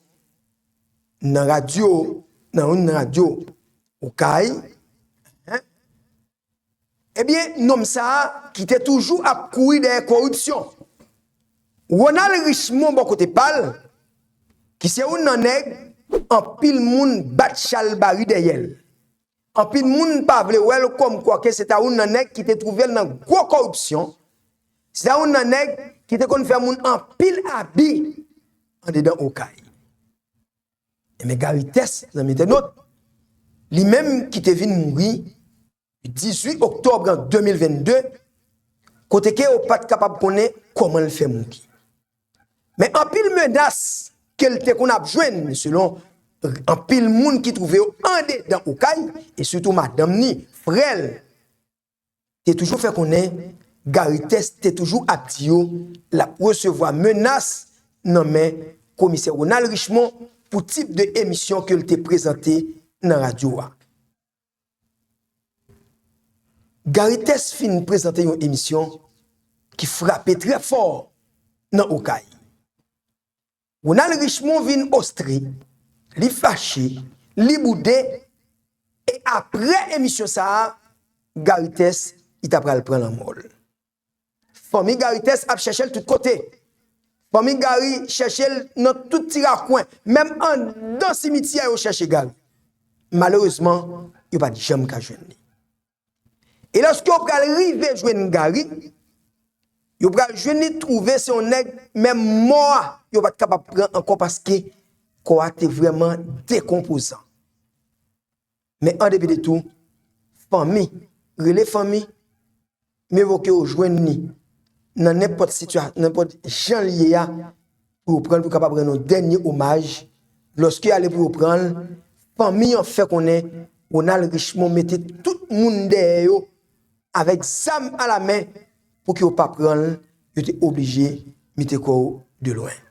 nan radyo, nan youn nan radyo Okay, ebyen, nonm sa a ki te toujou ap kouri dèyè koripsyon. Ronald Richemond bò kote pa l, ki se youn nan nèg anpil moun bat chalbari dèyè l. Anpil moun pa vle wè l kòmkwa ke se ta youn nan nèg ki te twouve l nan gwo koripsyon, se ta youn nan nèg ki te konn fè moun anpil abi andedan Okay. Ebyen, Gary Tess, zanmi entènot, li menm ki te vin mouri dizuit oktòb an de mil vennde, kote ke yo pa t kapab konnen kòman l fè mouri. Men anpil menas ke l te konn ap jwenn, selon anpil moun ki twouve yo andedan Okay, e sitou madanm ni, frè l, te toujou fè konnen Gary Tess te toujou ap di yo l ap resevwa menas nan men komisè Ronald Richemond pou tip de emisyon ke l te prezante nan radyo a. Gary Tess fin prezante yon emisyon ki frape trè fò nan Okay. Ronald Richemond vin ostre, li fache, li boude, e apre emisyon sa a, Gary Tess, li ta pral pran lanmò l. Fanmi Gary Tess ap chèche l tout kote. Fanmi Gary chèche l nan tout ti rakwen, menm anndan simityè yo chèche Gary. Malerezman, yo pa t janm ka jwenn li. E lòske yo pral rive jwenn Gary, yo pral jwenn li twouve se yon nèg menm mò a yo pa t kapab pran ankò paske kò a te vrèman dekonpozan. Men an depi de tou, fanmi, rele fanmi, m evoke yo jwenn li nan nenpòt sitiyasyon, nenpòt jan l ye a, pou yo pran l pou kapab rann yon dènye omaj. Lòske y ale pou yo pran l, fanmi an fè konnen Ronald Richemond mete tout moun dèyè yo avèk zam alamen pou ke yo pa pran l, yo te oblije mete kò yo de lwen.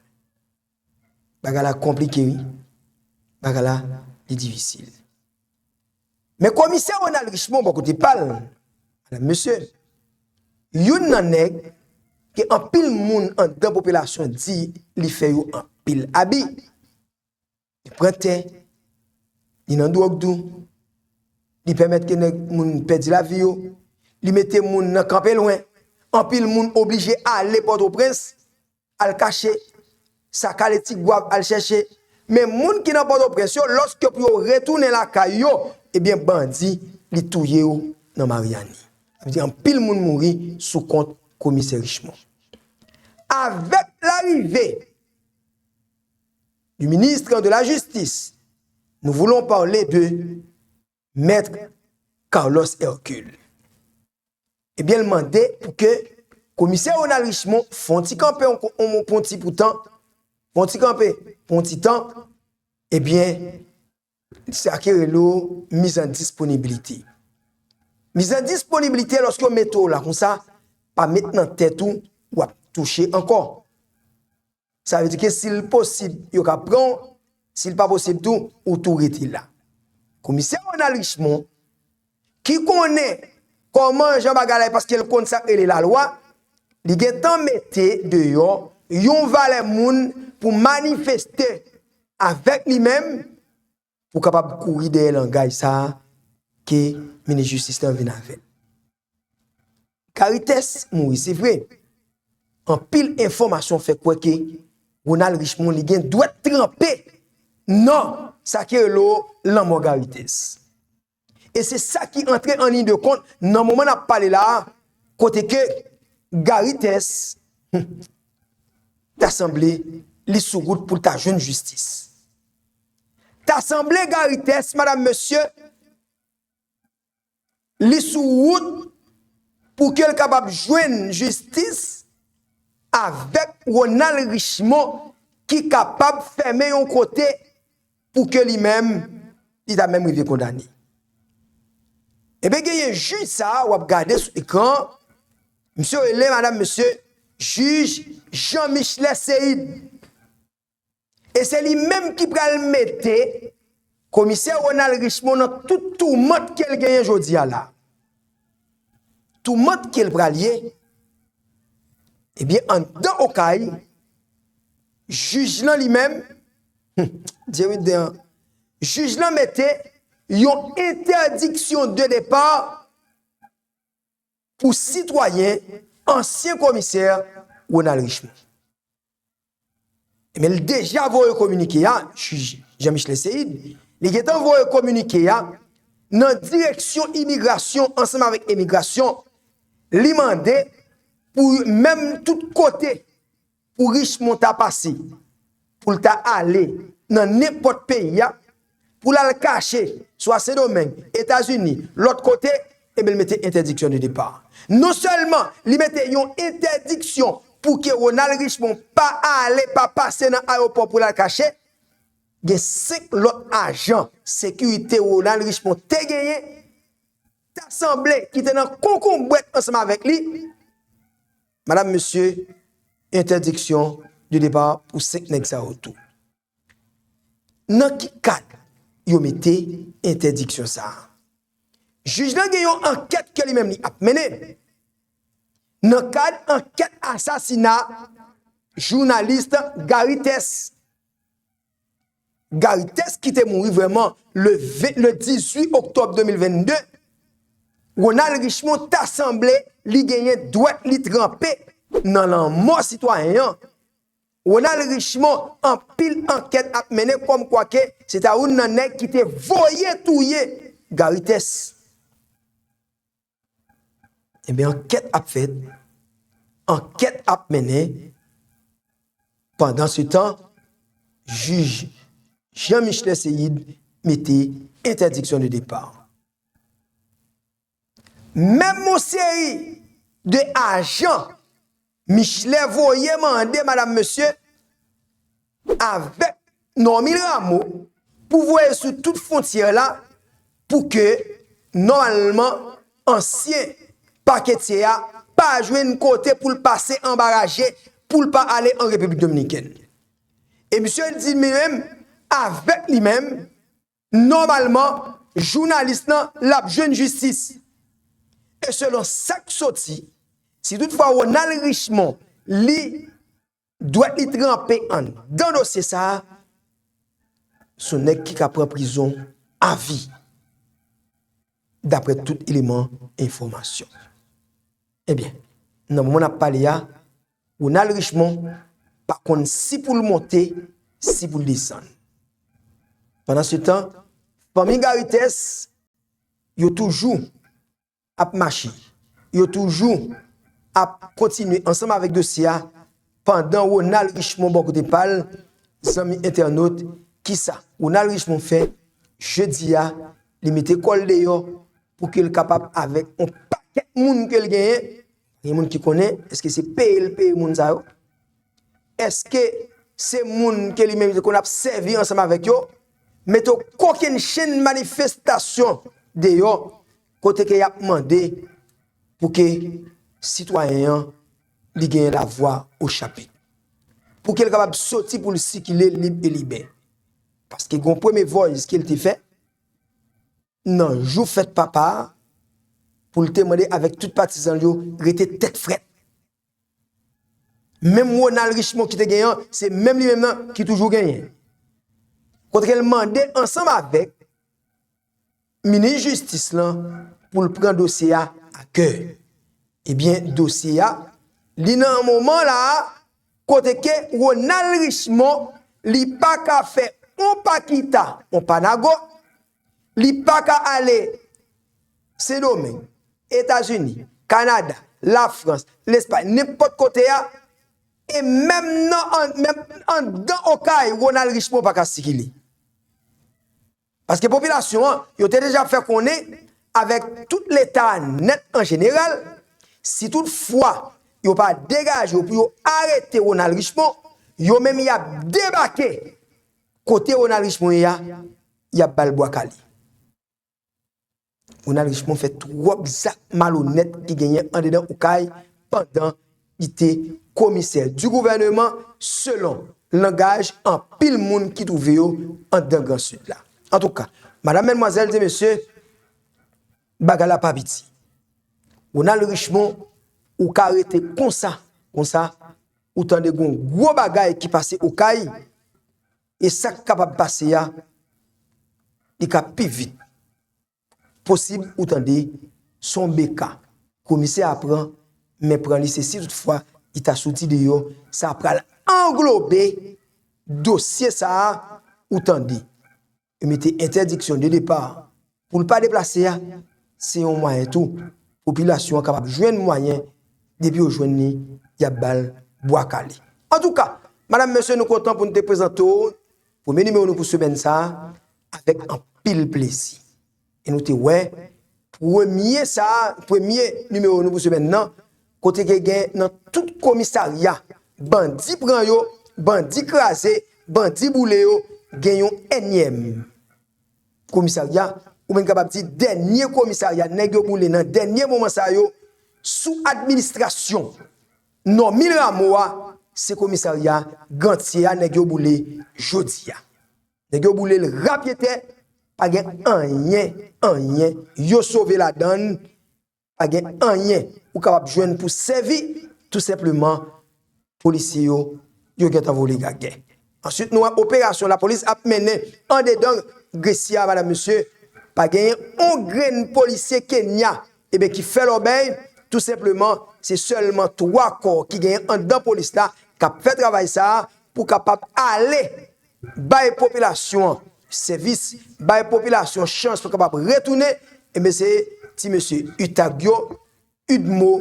Bagay la konplike, wi. Bagay la, li difisil. Men komisè Ronald Richemond, bò kote pa l, madam, mesye, youn nan nèg ke anpil moun anndan popilasyon di li fè yo anpil abi. Li pran tè, li nan dwòg tou, li pèmèt ke nèg moun pèdi lavi yo, li mete moun nan kanpe lwen. Anpil moun oblije ale Pòtoprens, al kache, sa kale ti gwav al chèche. Men moun ki nan Pòtoprens yo, lòske pou yo retounen lakay yo, ebyen bandi, li touye yo nan Maryani. Sa vle di anpil moun mouri sou kont komisè Richemond. Avèk larive du ministre de la Justice, nous voulons parler de Maître Carlos Hercule. Ebyen, l mande pou ke komisè Ronald Richemond fè yon ti kanpe, yon, yon, yon ti pou tan, fè yon ti kanpe, fè yon ti tan, ebyen, sa ki rele miz an disponibilite. Miz an disponibilite, lòske yo mete w la konsa, pa met nan tèt ou, w ap touche ankò. Sa vle di ke si l posib, yo ka pran w, si l pa posib tou, ou tou rete la. Komisè Ronald Richemond, ki konnen kòman jan bagay la ye, paske l konn sa k rele lalwa, li gentan mete deyò yon valè moun pou manifeste avèk li menm, pou kapab kouri dèyè langaj sa a ke minis jistis lan vin avè l. Gary Tess mouri, se vre. Anpil enfòmasyon fè kwè ke Ronald Richemond li gen dwèt tranpe nan sa ki rele lanmò Gary Tesse. E se sa ki antre an liy de kont nan moman n ap pale la a, kote ke Gary Tesse, hmm, ta sanble li sou wout pou l ta jwenn jistis. Ta sanble Gary Tesse, madam, mesye, li sou wout pou ke l kapab jwenn jistis avèk Ronald Richemond ki kapab fèmen yon kote pou ke li menm, li ta menm rive kondane. Ebyen, genyen jij sa a w ap gade sou ekran, misye rele, madam, mesye, jij Jean Michelet Seid. E se li menm ki pral mete komisè Ronald Richemond nan tout toumant ke l genyen jodi a la. Toumant ke l pral ye, ebyen, anndan Okay, jij lan li menm, hmm, Jerry Dan, jij lan mete yon entèdiksyon de depa pou sitwayen, ansyen komisè Ronald Richemond. Ebyen, l deja voye kominike a, jij Jean Michelet Seid, li gentan voye kominike a nan direksyon imigrasyon ansanm avèk imigrasyon, li mande pou menm tout kote pou Richemond ta pase, pou l ta ale nan nenpòt peyi a, pou l al kache, swa Sendomeng, Etazini, lòt kote, ebyen, l mete entèdiksyon de depa. Non sèlman li mete yon entèdiksyon pou ke Ronald Richemond pa ale, pa pase nan ayewopò pou l al kache, gen senk lòt ajan sekirite Ronald Richemond te genyen, ta sanble ki te nan konkonbrèt ansanm avèk li, madam, mesye, entèdiksyon de depa pou senk nèg sa yo tou. Nan ki kad yo mete entèdiksyon sa a? Jij lan gen yon ankèt ke li menm li ap mennen. Nan kad ankèt asasina jounalis Gary Tesse. Gary Tesse ki te mouri vrèman le ven, le dizuit oktòb de mil vennde, Ronald Richemond ta sanble li genyen dwèt li tranpe nan lanmò sitwayen an. Ronald Richemond, anpil ankèt ap mennen kòmkwa ke se ta youn nan nèg ki te voye touye Gary Tesse. Ebyen, ankèt ap fèt, ankèt ap mennen. Pandansetan, jij Jean Michelet Seid mete entèdiksyon de depa. Menm yon seri de ajan Michelet voye mande, madam, mesye, avèk Normil Rameau pou voye sou tout fwontyè la pou ke, nòmalman, ansyen paketye a pa jwenn kote pou l pase anba raje, pou l pa ale an Repiblik Dominikèn. E misye di li menm, avèk li menm, nòmalman, jounalis lan, l ap jwenn jistis. E selon sa k soti, si toutfwa Ronald Richemond, li, dwèt li tranpe anndan dosye sa a, se yon nèg ki ka pran prizon avi, daprè tout eleman enfòmasyon. Ebyen, nan moman n ap pale a, Ronald Richemond pa konn si pou l monte, si pou l desann. Pandansetan, fanmi Gary Tesse, yo toujou ap mache. Yo toujou ap kontinye ansanm avèk dosye a, pandan Ronald Richemond bò kote pa l, zanmi entènot, kisa Ronald Richemond fè jodi a? Li mete kò l deyò pou ke l kapab avèk yon pakèt moun ke l genyen. Gen moun ki konnen, èske se peye l peye moun sa yo? Èske se moun ke li menm li te konn ap sèvi ansanm avèk yo, mete yon kokennchenn manifestasyon deyò, kote ke y ap mande pou ke sitwayen an li genyen lavwa o chapit, pou ke l kapab soti pou l sikile lib e libè. Paske gen yon premye voice ke l te fè nan jou fèt papa a, pou l te mande avèk tout patizan l yo rete tèt frèt. Menm Ronald Richemond ki te genyen an, se menm li menm nan ki toujou genyen. Kote ke l mande ansanm avèk minis jistis lan pou l pran dosye a a kè. Ebyen, dosye a, Li nan moman la a, kote ke Ronald Richemond, li pa ka fè on pa kita, on pa nago, li pa ka ale Sendomeng, Etazini, Kanada, Lafrans, Lespay, nenpòt kote a, e menm nan, an, menm anndan Okay, Ronald Richemond pa ka sikile. Paske popilasyon an, yo te deja fè konnen avèk tout Leta a nèt an jeneral, si tout fwa yo pa degaje yo pou yo arete Ronald Richemond, yo menm y ap debake kote Ronald Richemond ye a, y ap ba l bwa kale. Ronald Richemond fè twòp zak malonèt ki genyen andedan Okay pandan li te komisè di gouvèneman, selon langaj anpil moun ki twouve yo anndan Gran Sid la. Antouka, madanm, medmwazèl e mesye, bagay la pa piti. Ronald Richemond, ou ka rete konsa, konsa, ou tande gon gwo bagay ki pase Okay, e sa k kapab pase a, li ka pi vit. Posib ou tande se on beka komisè a pran, men pran li se si toutfwa li ta soti deyò, sa pral anglobe dosye sa a ou tande. Yo mete entèdiksyon de depa pou l pa deplase a, se yon mwayen tou popilasyon an kapab jwenn mwayen, depi yo jwenn li, y ap ba l bwa kale. Antouka, madanm, mesye, nou kontan pou n te prezante w premye nimewo nou pou semèn sa a avèk anpil plezi. E nou te wè premye sa a, premye nimewo nou pou semèn nan, kote ke gen nan tout komisarya, bandi pran yo, bandi kraze, bandi boule yo, gen yon ènyèm komisarya, ou menm kapab di dènye komisarya, nèg yo boule nan dènye moman sa yo, sou administrasyon Normil Rameau a, se komisarya Gantye a, nèg yo boule jodi a. Nèg yo boule l rapyetè, pa gen anyen, anyen, yo sove ladann, pa gen anyen ou kapab jwenn pou sèvi, tou senpleman, polisye yo, yo gentan vole gagè. Answit, nou wè operasyon lapolis ap mennen andedan Gresye a, madanm, mesye, pa genyen on grenn polisye Kenya, ebyen, ki fè lòbèy, tou senpleman, se sèlman twa kò ki genyen anndan polis la k ap fè travay sa a pou kapab ale bay popilasyon an sèvis, bay popilasyon chans pou kapab retounen, ebyen, se ti mesye UTAG yo, UDMO,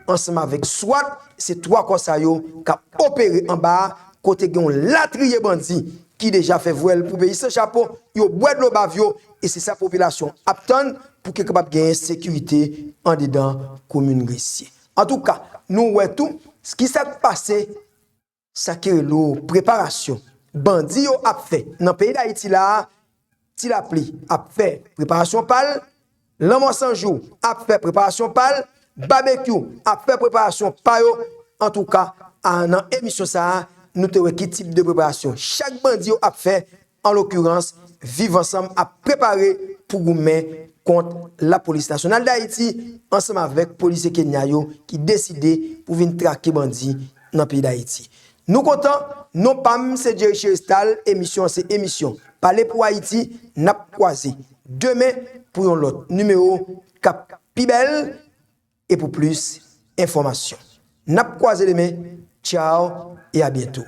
ansanm avèk swat, se twa kò sa yo k ap opere anba a, kote gen yon latriye bandi ki deja fè vwèl pou peyi san chapo, yo bwè dlo bav yo, e se sa popilasyon ap tann pou ke kapab genyen sekirite andedan komin Gresye. Antouka, nou wè tou ki sa k pase, sa ki rele w preparasyon bandi yo ap fè nan peyi Dayiti la a, Ti Lapli ap fè preparasyon pa l, Lanmò San Jou ap fè preparasyon pa l, Babekyou ap fè preparasyon pa yo. Antouka, a, nan emisyon sa a, nou te wè ki tip de preparasyon chak bandi yo ap fè. An lokirans, Viv Ansanm ap prepare pou goumen kont Lapolis Nasyonal Dayiti ansanm avèk polisye Kenya yo ki deside pou vin trake bandi nan peyi Dayiti. Nou kontan, non pa m se Jerry Cherestal, emisyon an se emisyon Pale pou Ayiti, n ap kwaze demen pou yon lòt nimewo k ap pi bèl e pou plis enfòmasyon. N ap kwaze demen, tchaw e a byento.